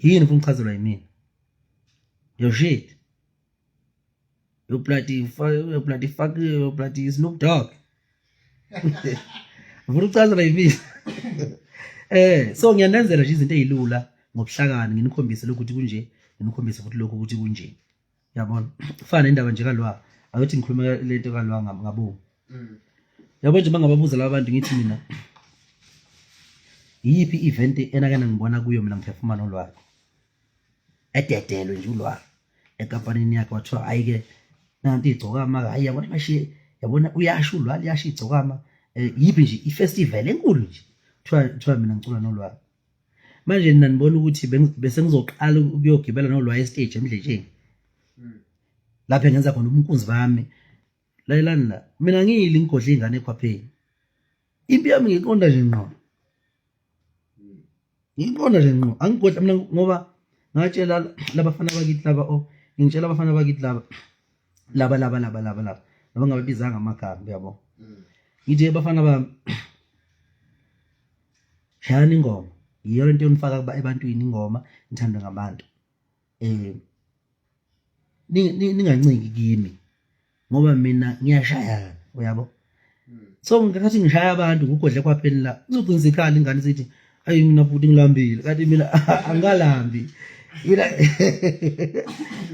A: yini ufuna ukuchazelwa yimina your shit you bloody you bloody fuck you bloody Snoop Dogg ufuna ukuchazela yimina so ngiyanenzela nje izinto ezilula ngobuhlakani nginikhombise lokhu ukuthi kunje nginikhombise futhi lokhu ukuthi kunje yabona kufana nendaba nje kalwa akuthi ngikhuluma lento kalwa ngabomu yabo nje bangababuza laba bantu ngithi mina iyiphi event enake ngibona kuyo mina ngiphefuma nolwazi. Ededelwe nje ulwa enkampanini yakhe, wathiwa hhayi-ke nanti igcokama, hhayi yabona mashiye, yabona uyasho ulwa, liyasho igcokama. Yiphi nje i-festival enkulu nje, kuthiwa mina ngicula nolwa. Manje nina nibona ukuthi bese ngizoqala ukuyogibela nolwa estage emdletsheni lapho engenza khona ubunkunzi bami. Lalelani la, mina ngiyili ngigodla ingane ekhwapheni, impi yami ngiqonda nje ngqo, ngiqonda nje ngqo, angigodla mina ngoba ngatshela labafana bakithi laba, oh ngitshela abafana bakithi laba laba laba laba laba laba noma ngababizanga amagama, uyabo. Ngithi bafana bami, shayani ingoma, iyona into yonifaka ebantwini, ingoma nithandwe ngabantu. Ninganciki kimi ngoba mina ngiyashayana, uyabo. So ngikhathi ngishaya abantu ngugodle kwapheni la, izogcina ikhala ingane sithi ayi mina futhi ngilambile, kanti mina angalambi mina,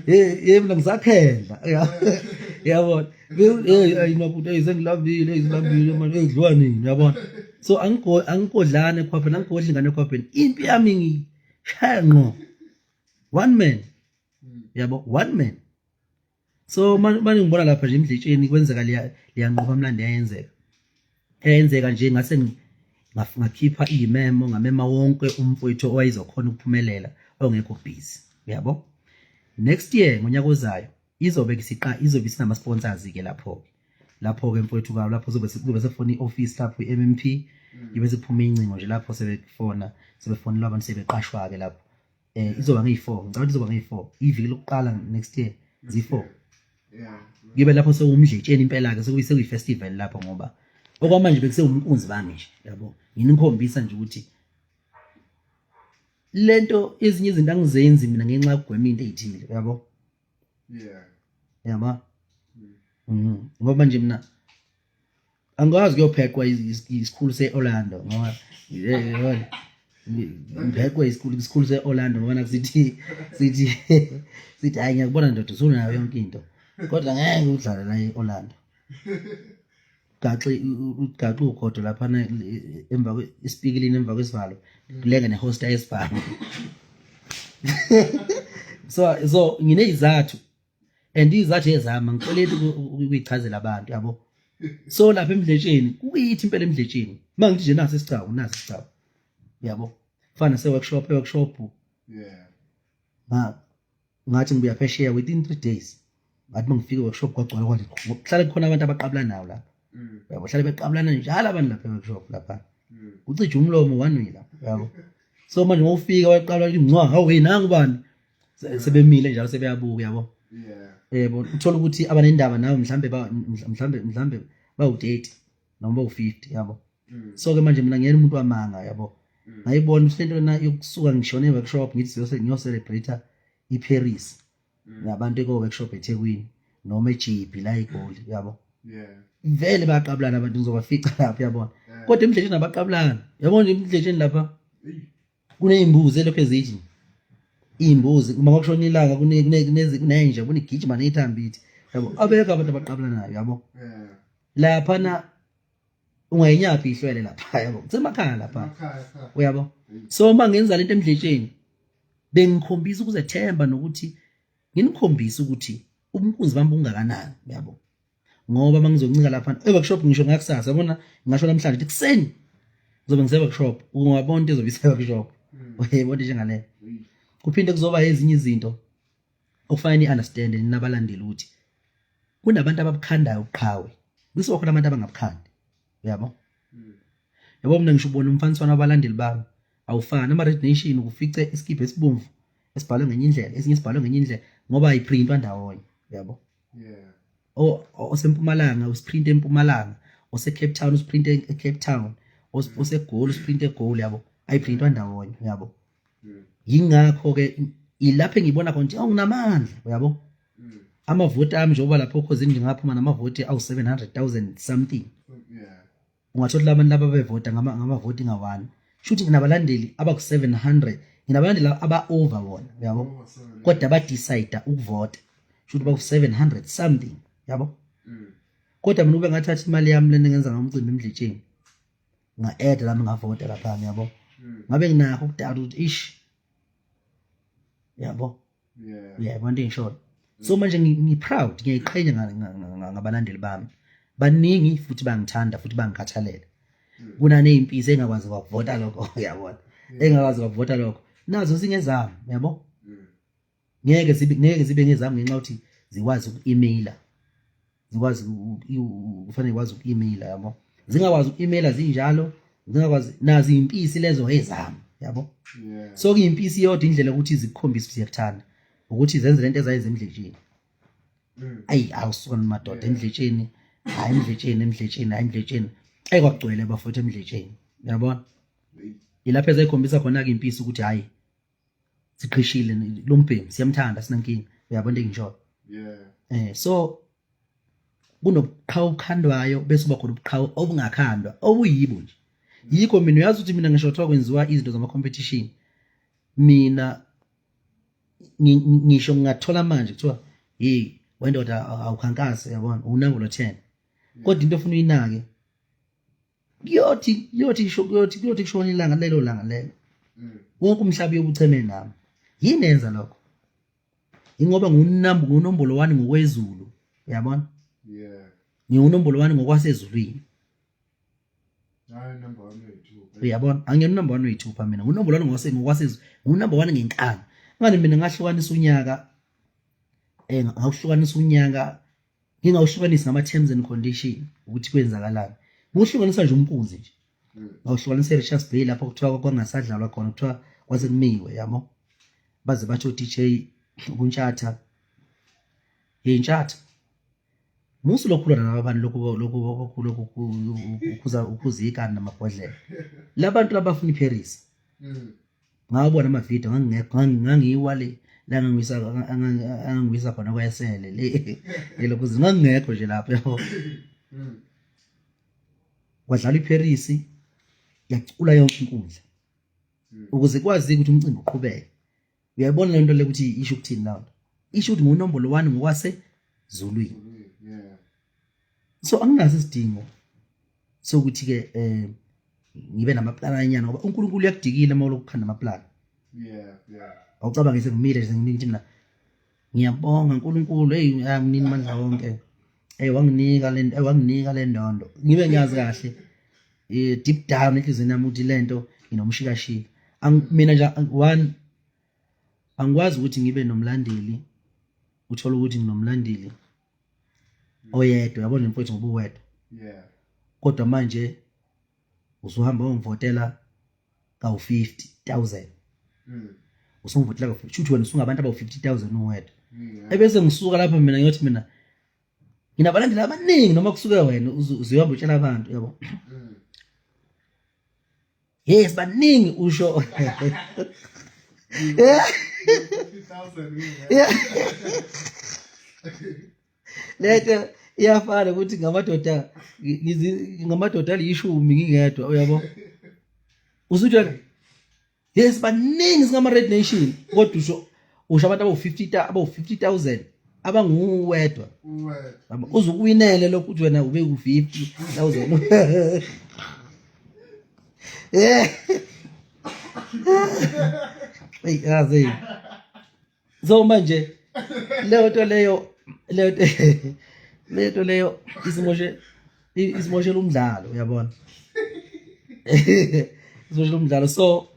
A: hey mina ngisakhendla, uyabona. Hey ayi mina futhi hey sengilambile, hey ngilambile manje, hey dliwa nini, uyabona. So angigodlane ekhwapheni, angigodli ingane ekhwapheni, impi yami ngishaya ngqo, one man, yabo, one man. So manje ngibona lapha nje emdletsheni kwenzeka liyanqoba mlando, yayenzeka nje, ngase ngakhipha iy'memo, ngamema wonke umfowethu owayezokhona ukuphumelela ongekho busy, uyabo. Next year ngonyaka ozayo izobe isiqa izobe isinama sponsors ke lapho ke, lapho ke mfowethu ka lapho zobe kube sefona i-office lapho i-MMP, ibe sekuphuma incingo nje lapho sebefona, sebefonelwa abantu, sebeqashwa ke lapho. Izoba ngeyi-4, ngicabanga izoba ngeyi-4 iviki lokuqala next year, zi-4. Ngibe lapho sewumdletsheni impela ke, sekuyi festival lapho, ngoba okwamanje bekusewumnkunzi bami nje, yabo. Nginikhombisa nje ukuthi lento ezinye izinto angizenzi mina ngenxa yokugwema into eyithile, yabo. Yabo, ngoba nje mina angikwazi kuyopheqwa isikhulu se-Orlando ngoba yabona ngipheqwe isikhulu se-Orlando ngoba nakusithi sithi hayi ngiyakubona ndoda usunayo yonke into, kodwa ngeke udlale la e-Orlando, gaxe ugaxe ugodo laphana emva isipikilini emva kwesivalo kulenge nehosta yesibhamu. So ngineyizathu and izathu ezami angikweleti ukuyichazela abantu, yabo. So lapha emdletsheni kuyithi impela emdletsheni mangithi nje nasi isigcawu, nasi isigcawu, yabo, kufana nase workshop, e workshop ngathi ngibuya phesheya within 3 days, ngathi mangifika e-workshop kwagcwala kwathi kuhlale kukhona abantu abaqabulanayo lapha, yabo, hlale beqabulana njalo abantu lapha e-workshop lapha, kucija umlomo one way lapha, yabo. So manje ngofika waqala incwa, hawu hey nangu bani, sebemile njalo sebeyabuka, yabo. Yebo, uthola ukuthi abanendaba nawe mhlambe mhlambe bawu-30 noma bawu-50, yabo. So ke manje mina ngiyena umuntu wamanga, yabo. Ngayibona ukuthi lento lena yokusuka ngishone e-workshop ngithi ngiyocelebrate iParis nabantu eko-workshop eThekwini noma eJibi la eGoli, yabo. Vele bayaqabulana abantu, ngizobafica lapho, yabona. Kodwa emdletsheni abaqabulana, yabona nje emdletsheni lapha kuney'mbuzi elokhu ezithi iy'mbuzi uma kwakushona ilanga, kunenja yabona igijima neyithambithi, yabo, abekho abantu abaqabulanayo, yabo. Laphana ungayinyaphi ihlwele lapha, yabo, kusemakhaya lapha, uyabo. So uma ngenza lento emdletsheni bengikhombisa ukuzethemba nokuthi nginikhombise ukuthi ubunkunzi bami bungakanani, yabo, ngoba mangizoncika lapha e-workshop ngisho ngakusasa, yabona, ngisho namhlanje ukuthi kuseni ngizobe ngise-workshop, ungabona into ezobe ise-workshop, uyayibona njengaleyo. Kuphinde kuzoba ezinye izinto okufanele ni-understand ninabalandeli ukuthi kunabantu ababukhandayo ubuqhawe, kusuka khona abantu abangabukhandi, uyabo. Yabo, mina ngisho ubona umfaniswano wabalandeli bami awufani, ama-Red Nation ukufice isikibha esibomvu esibhalwe ngenye indlela, esinye sibhalwe ngenye indlela ngoba ayiprintwa ndawonye, uyabo. Osempumalanga usiprinte empumalanga, ose-Cape Town usiprinte e-Cape Town, oseGoli usiprinte eGoli, yabo, ayiprintwa ndawonye, uyabo. Yingakho-ke ilapho engibona khona ukuthi nginamandla, uyabo. Amavoti ami njengoba lapho okhozini nje ngaphuma namavoti awu-700,000 something. Ungathola abantu laba bevota ngamavoti nga-1, shuthi nginabalandeli abaku-700, nginabalandeli aba-over wona, uyabo, kodwa ba-decide ukuvota shuthi baku-700 something, yabo. Kodwa mina ube ngathatha imali yami lena ngenza ngomcimbi emdletsheni, nga-add lami ngavota laphana, yabo, ngabe nginakho ukudala ukuthi ish, yabo. Uyayibona into engishoyo? So manje ngi-proud, ngiyayiqhenya ngabalandeli bami. Baningi futhi bangithanda futhi bangikhathalela. Kunaney'mpisi engakwazi kwakuvota lokho, uyabona, engakwazi kwakuvota lokho, nazo zingezami, yabo. Ngeke zibe ngezami ngenxa yokuthi zikwazi uku-emaila, zikwazi kufanele ikwazi uku-emaila, yabo. Zingakwazi uku-emaila zinjalo, zingakwazi nazo iy'mpisi lezo ezami, yabo. So kuyimpisi yodwa indlela yokuthi zikukhombise ukuthi ziyakuthanda ukuthi zenze lento ezayenza emdletsheni. Ayi, awusuka madoda, emdletsheni, hayi emdletsheni, emdletsheni, hayi emdletsheni, ayi kwakugcwele bafowethu emdletsheni, uyabona. Ilapho ezayikhombisa khona-ke impisi ukuthi hhayi, siqhishile lo mbhemu, siyamthanda, sinankinga, uyabona into engishoyo? So kunobuqhawe obukhandwayo, bese kuba khona ubuqhawe obungakhandwa obuyibo nje. Yikho mina, uyazi ukuthi mina ngisho kuthiwa kwenziwa izinto zama-competition, mina ngisho ngingathola manje kuthiwa, hey wendoda, awukhankasi, uyabona, unambolo 10, kodwa into ofuna uyinake, kuyothi kushona ilanga, lelo langa lelo wonke umhlaba uyobucheme nami. Yini enza lokho? Ingoba ngunombolo 1 ngokwezulu, uyabona? Ngiwunombolo 1 ngokwasezulwini.
B: Hayi, number 1 uyithupha.
A: Uyabona, angiyona number 1 uyithupha mina, ngunombolo 1 ngokwasezulu, ngunumber 1 ngenkani. Ngani mina ngahlukanisa unyaka, ngawuhlukanisa unyaka, ngingawuhlukanisi ngama terms and condition ukuthi kwenzakalani, ngiwuhlukanisa nje umpunzi nje. Ngawuhlukanisa eRichards Bay lapho kuthiwa kwangasadlalwa khona, kuthiwa kwase kumiwe, yabo, baze bathi o-DJ kuntshatha, hey ntshatha, musu lokhulwa nalaba bantu, lokhu ukhuza ikani namabhodlela, labantu labafuna iParis. Ngawabona amavidiyo, ngangingekho, ngangiwa le la angangiwisa khona kwayesele le lelo kuze ngangingekho nje lapho, yabo. Kwadlala iParis, yacula yonke inkundla ukuze kwazi ukuthi umcimbi uqhubeke. Uyayibona le nto le ukuthi isho ukuthini? Lawo nto isho ukuthi ngunombolo 1 ngokwasezulwini. So anginaso isidingo sokuthi ke ngibe namaplananyana, ngoba uNkulunkulu uyakudikile uma ulokhu ukhanda amaplani. Awucabange sengimile nje, ngithi mina ngiyabonga uNkulunkulu, hey, nginini mandla wonke, hey, wanginika le ndondo, ngibe ngiyazi kahle deep down enhliziyweni yami ukuthi lento nginomshikashika. Mina nje one, angikwazi ukuthi ngibe nomlandeli, uthola ukuthi nginomlandeli oyedwa, yabona mfowethu, ngoba uwedwa. Kodwa manje usuhamba uyongivotela kawu-50,000. Usungivotela kawu, shuthi wena usungabantu abawu-50,000 uwedwa. Ebese ngisuka lapha mina ngiyothi mina nginabalandeli abaningi, noma kusuke wena uzohamba utshela abantu, yabo. Yes, baningi usho.
B: 50,000.
A: Yeah. Lento iyafana ukuthi ngamadoda ngamadoda alishumi ngingedwa, uyabo, usutshela yes, baningi, singama Red Nation, kodwa usho abantu abawu-50, abawu-50,000 abanguwedwa.
B: Uwedwa.
A: Yabo, uzukuwinele lokhu ukuthi wena ube ku-50,000. Eyi, yazi, so manje leyo nto leyo isimoshela umdlalo, uyabona, isimoshela umdlalo. So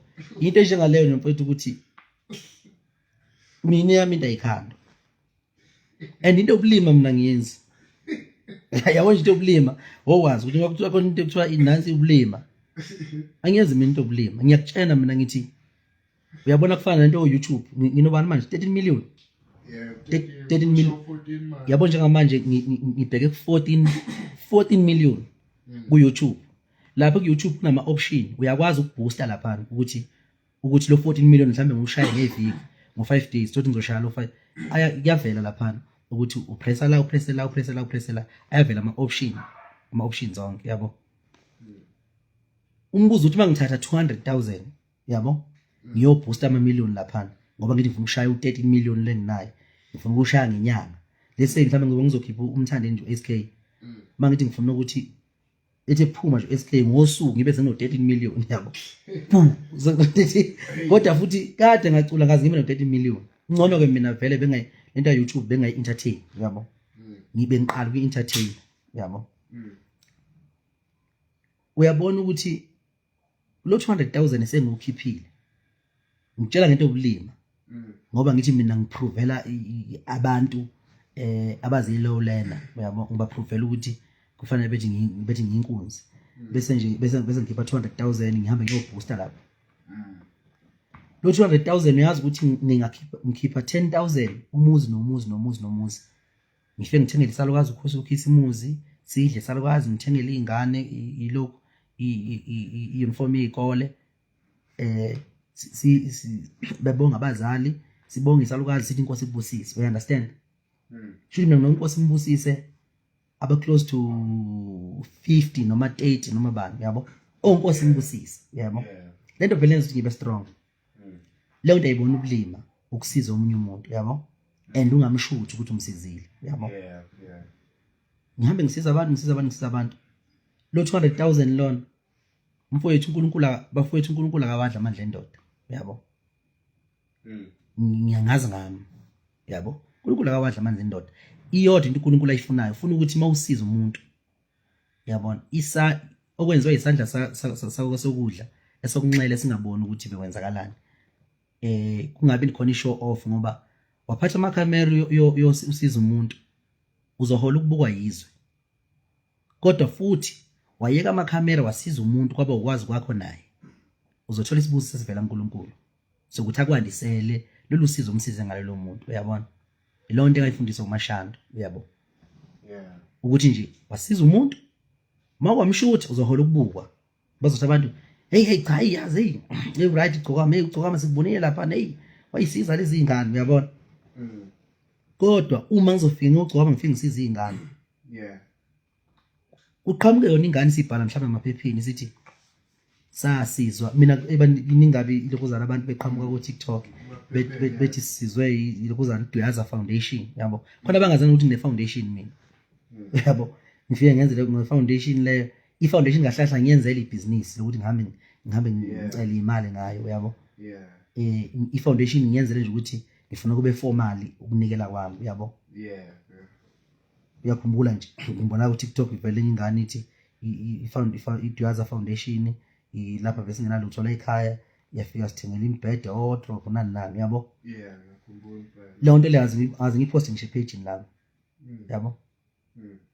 A: into enjengaleyo nje mfowethu, ukuthi mina yami into ayikhandwa, and into yokulima mina ngiyenzi, yabo nje. Into yokulima, wowazi ukuthi kuthiwa khona into ekuthiwa inansi ubulima, angiyenzi mina into yokulima. Ngiyakutshena mina, ngithi uyabona, kufana nento yo-YouTube. Nginobani manje? 13 million.
B: Yeah.
A: 13 million.
B: 14 manje.
A: Yabo, njengamanje ngibheke ku-14, 14 million ku-YouTube. Lapho ku-YouTube kunama-option, uyakwazi ukuboosta laphana ukuthi lo 14 million mhlawumbe ngiwushaye ngeviki, ngo-5 days, thothi ngizoshaya lo 5 aya, kuyavela laphana ukuthi upressa la, upresse la, upresse la, upresse la, ayavela ama-options onke, yabo. Umbuzo uthi uma ngithatha 200,000, yabo, ngiyoboosta ama-million laphana, ngoba ngithi ngifuna ukushaya u-13 million lenginayo, ngifuna ukushaya ngenyanga, let's say mhlawumbe ngoba ngizokhipha umthandeni nje u-SK, uma ngithi ngifuna ukuthi ethi ephuma nje u-SK ngosuku ngibe sengino-13 million, yabo, bu kodwa futhi kade ngacula ngaze ngibe no-13 million. Ngcono ke mina vele bengayi lento ya YouTube bengayi entertain yabo. Ngibe ngiqala uku entertain yabo. Uyabona ukuthi lo 200,000 esengukhiphile ngitshela ngento yobulima ngoba ngithi mina ngiprovela abantu abazi low learner uyabo, ngibaprovela ukuthi kufanele bethi ngiyinkunzi, bese nje bese ngikhipha 200,000 ngihambe ngiyobooster lapha. Lo 200,000 uyazi ukuthi ngingakhipha, ngikhipha 10,000 umuzi nomuzi nomuzi nomuzi, ngifike ngithengele isalukazi ukhosi ukhisimuzi, sidle isalukazi, ngithengele iy'ngane ilokhu i-uniform yey'kole, bebonga abazali, sibonge isalukazi, sithi inkosi ibusise, we understand? Shuthi mina nginonkosi imbusise aba close to 50 noma 30 noma bani yabo, onkosi imbusise yabo. Lento vele yenza ukuthi ngibe strong. Leyo nto ayibona ubulima ukusiza omunye umuntu yabo, and ungamshuthi ukuthi umsizile yabo. Ngihambe ngisiza abantu, ngisiza abantu, ngisiza abantu. Lo 200,000 lona mfowethu, uNkulunkulu, bafowethu, uNkulunkulu akawadla amandla endoda yabo. Ngiyangazi ngami yabo, uNkulunkulu akawadla amandla endoda. Iyodwa into uNkulunkulu ayifunayo, ufuna ukuthi mawusiza umuntu yabona isa okwenziwa isandla sakho sokudla esokunxele singaboni ukuthi bekwenzakalani, kungabi khona i-show off, ngoba waphatha amakhamera usiza umuntu uzohola ukubukwa yizwe, kodwa futhi wayeka amakhamera wasiza umuntu kwaba ukwazi kwakho naye uzothola isibusiso esivela kuNkulunkulu sokuthi akwandisele lolu sizo umsize ngalelo muntu uyabona. Ilonto nto engayifundiswa uMashando uyabo, ukuthi nje wasiza umuntu mawamshutha uzohola ukubukwa, bazothi abantu hey hey cha yazi hey hey right gcokama, hey gcokama sikubonile lapha, hey wayisiza lezi zingane uyabona. Kodwa uma ngizofika ngiyogcokama ngifike ngisiza izingane, kuqhamuke yona ingane sibhala mhlawumbe emaphepheni sithi sasizwa mina ningabi ilokhuzana abantu beqhamuka ku TikTok bethi sizwe ilokhuzana Duyaza Foundation yabo, khona bangazani ukuthi ngine foundation mina yabo, ngifike ngenze le foundation leyo, i foundation kahlahla ngiyenzela ibhizinisi lokuthi ngihambe ngicela imali ngayo yabo. I foundation ngiyenzele nje ukuthi ngifuna kube formal ukunikela kwami uyabo. Uyakhumbula nje ngibona ku TikTok ivele enye ingane ithi i-Duyaza Foundation lapha bese nginalutho la ekhaya, yafika sithengela imibhede, wardrobe nani nani uyabo.
B: Yeah, ngiyakhumbula impela.
A: Leyo nto leyo azi ngiphoste ngisho epage lami yabo.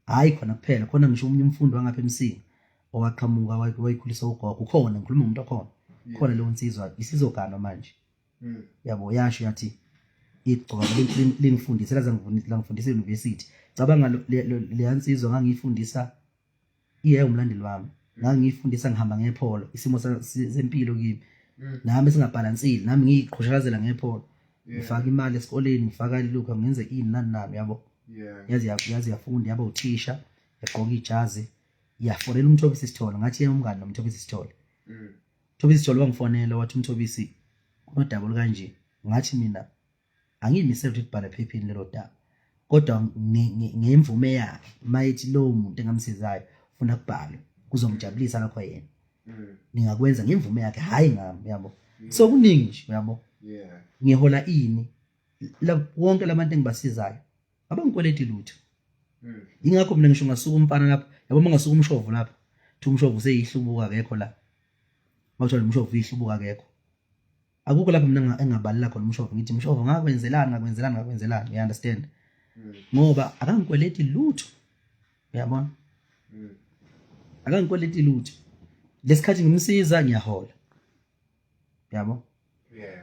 A: Hayi khona kuphela, khona ngisho omunye umfundi wangapha eMsinga owaqhamuka wayikhulisa ugogo, ukhona ngikhuluma ngomuntu okhona khona leyo nsizwa isizoganwa manje yabo, yasho yathi igcoka lingifundise laze langifundisa e-university. Cabanga leya nsizwa ngangiyifundisa, iye umlandeli wami, ngangiyifundisa ngihamba ngepholo, isimo sempilo kimi nami singabhalansile, nami ngiyiqhushalazela ngepholo, ngifaka imali esikoleni, ngifaka ilukho, ngenze ini nani nani yabo. Yazi yafunda yaba uthisha, yagqoka ijazi, yafonela uMthobisi Sithole, ngathi yena umngani noMthobisi Sithole. Mthobisi Sithole wangifonela wathi uMthobisi kunodaba olukanje, ngathi mina angiyimisele ukuthi kubhale ephepheni lelo daba, kodwa ngemvume yakhe mayethi lowo muntu engamsizayo ufuna kubhalwe kuzomjabulisa lokho yena, ningakwenza ngemvume yakhe, hhayi ngami yabo. So kuningi nje uyabo, ngihola ini wonke labantu engibasizayo abangikweleti lutho. Ingakho mina ngisho ngasuka umfana lapha yabo, uma ngasuka umshovu lapha thi umshovu useyihlubuka akekho la, mawuthola umshovu uyihlubuka akekho, akukho lapho mina engabalela khona umshovu ngithi mshovu ngakwenzelani ngakwenzelani ngakwenzelani, you understand? Ngoba akangikweleti lutho uyabona, akangikweleti lutho, lesikhathi ngimsiza ngiyahola yabo.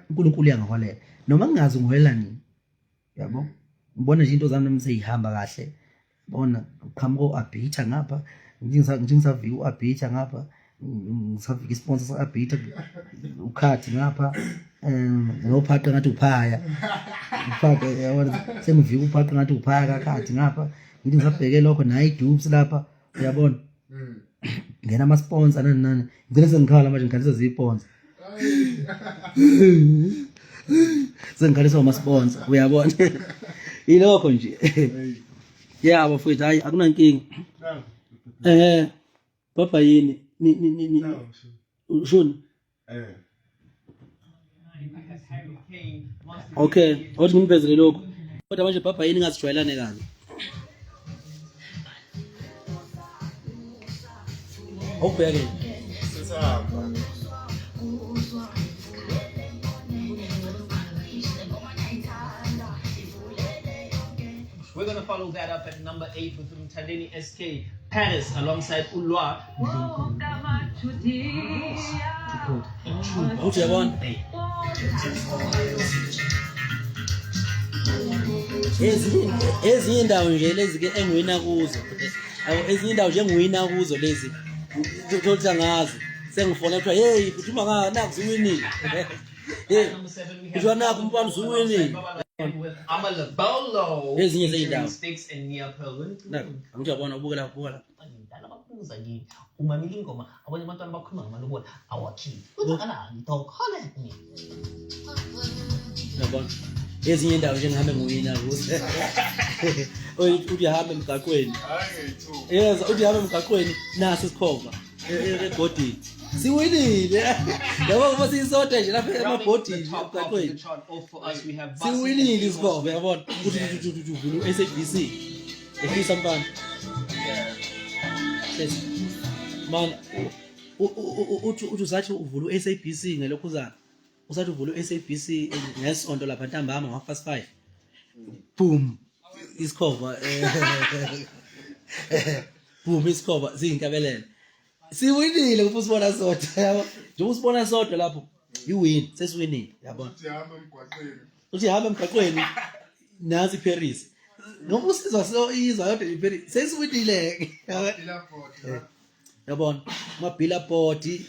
A: uNkulunkulu uyangiholela noma ngingazi ngiholela nini yabo, ngibona nje into zami nami seyihamba kahle, bona uqhamuka u-Abitha ngapha, ngisavika u-Abitha ngapha, ngisavika isponsor sa-Abitha ukhathi ngapha, nophaqa ngathi uphaya uphaqa yabona, sengivika uphaqa ngathi uphaya kakhathi ngapha, ngithi ngisabheke lokho naye idubs lapha uyabona, ngena ama-sponsor nani nani, ngigcine sengikhala manje ngikhaliswa ziyiponsa, sengikhaliswa ama-sponsor uyabona, yilokho nje ya bafowethu, hayi akunankinga. Baba yini ni ni ni shuni. Okay, othi ngimvezele lokhu. Kodwa manje bhabha yini ngazijwayelane kabi. Awubheke.
B: Sesihamba.
C: We're going to follow that up at number 8 with Mthandeni SK Paris alongside Ulwa To quote a true
A: Uthi uyabona? Ezinye ezinye indawo nje lezi ke engiwina kuzo. Yabo ezinye indawo nje engiwina kuzo lezi. Uthola ukuthi angazi. Sengifona kuthiwa hey phuthuma nga naku usuwinile. Hey,
C: Number 7 we have
A: kuthiwa naku umfana usuwinile.
C: with Amalabolo
A: Ezinye
C: featuring
A: zey'ndawo.
C: Sticks and Nia Perlin.
A: Naku, angithi uyabona ubuka la buka la.
C: Ngidala bakubuza kimi umamela ingoma abanye abantwana bakhuluma ngamalobolo awakhile kwenzakalani dog holla at me.
A: Uyabona? Ezinye indawo nje ngihambe ngiwina kuzo. Uthi uyahamba emgaqweni.
B: Hayi ngeyithuba.
A: Yes, uthi hamba emgaqweni nasi isikhova ebhodini. Siwinile. Yabo ngoba siyisodwa nje lapha
C: Rounding the
A: emabhodini
C: top of the
A: emgaqweni.
C: chart off for us we have Basi and
A: Siwinile
C: Amos.
A: isikhova yabona. Uthi uthi uthi uvula u-SABC. Ehlisa mfana. Yes. Man uthi uthi usathi uvula u-SABC ngelokhuzana. Usathi uvula u-SABC ngesonto lapha ntambama ngo 5:30. Boom. Isikhova. Boom isikhova siyinkabelele. Siwinile kufa usibona sodwa yabo. Njengoba usibona sodwa lapho iwin sesiwinile yabona.
B: Uthi hamba emgwaqeni.
A: Uthi hamba emgaqweni nansi iParis. Noma usizwa so izwa yodwa iParis sesiwinile ke.
B: Ilabhodi la.
A: Yabona amabillboard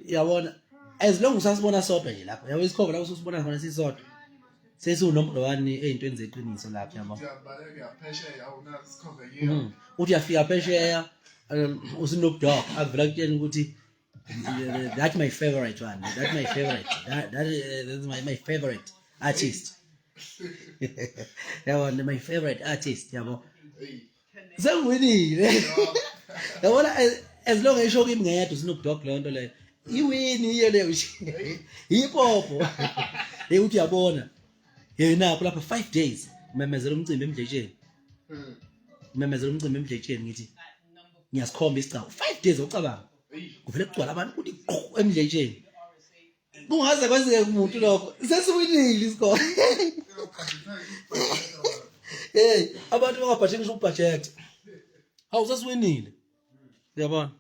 A: yabona as long usasibona sodwa nje lapho yabo isikhova lapho usibona khona sisodwa sesiwu-number 1 ey'ntweni zeqiniso lapho yabo.
B: Uthi uyabaleka uyaphesheya awunazi isikhova yiyo.
A: Uthi uyafika phesheya uSnoop Dogg avela kutshela ukuthi that's my favorite one, that's my favorite, that's my favorite artist yabona, my favorite artist yabo.
B: Hey.
A: Sengiwinile yabona, as long esho kimi ngedwa uSnoop Dogg leyo nto leyo iwini iyo leyo yipopo. Hey uthi uyabona yena lapha 5 days umemezela umcimbi emdletsheni. Umemezela umcimbi emdletsheni ngithi ngiyasikhomba isigcawu 5 days ucabanga kuvele kugcwala abantu ukuthi qhu emdletsheni kungaze kwenzeke kumuntu lokho sesiwinile isikole. Hey abantu bangabhajethi ngisho ubudget hawu sesiwinile uyabona.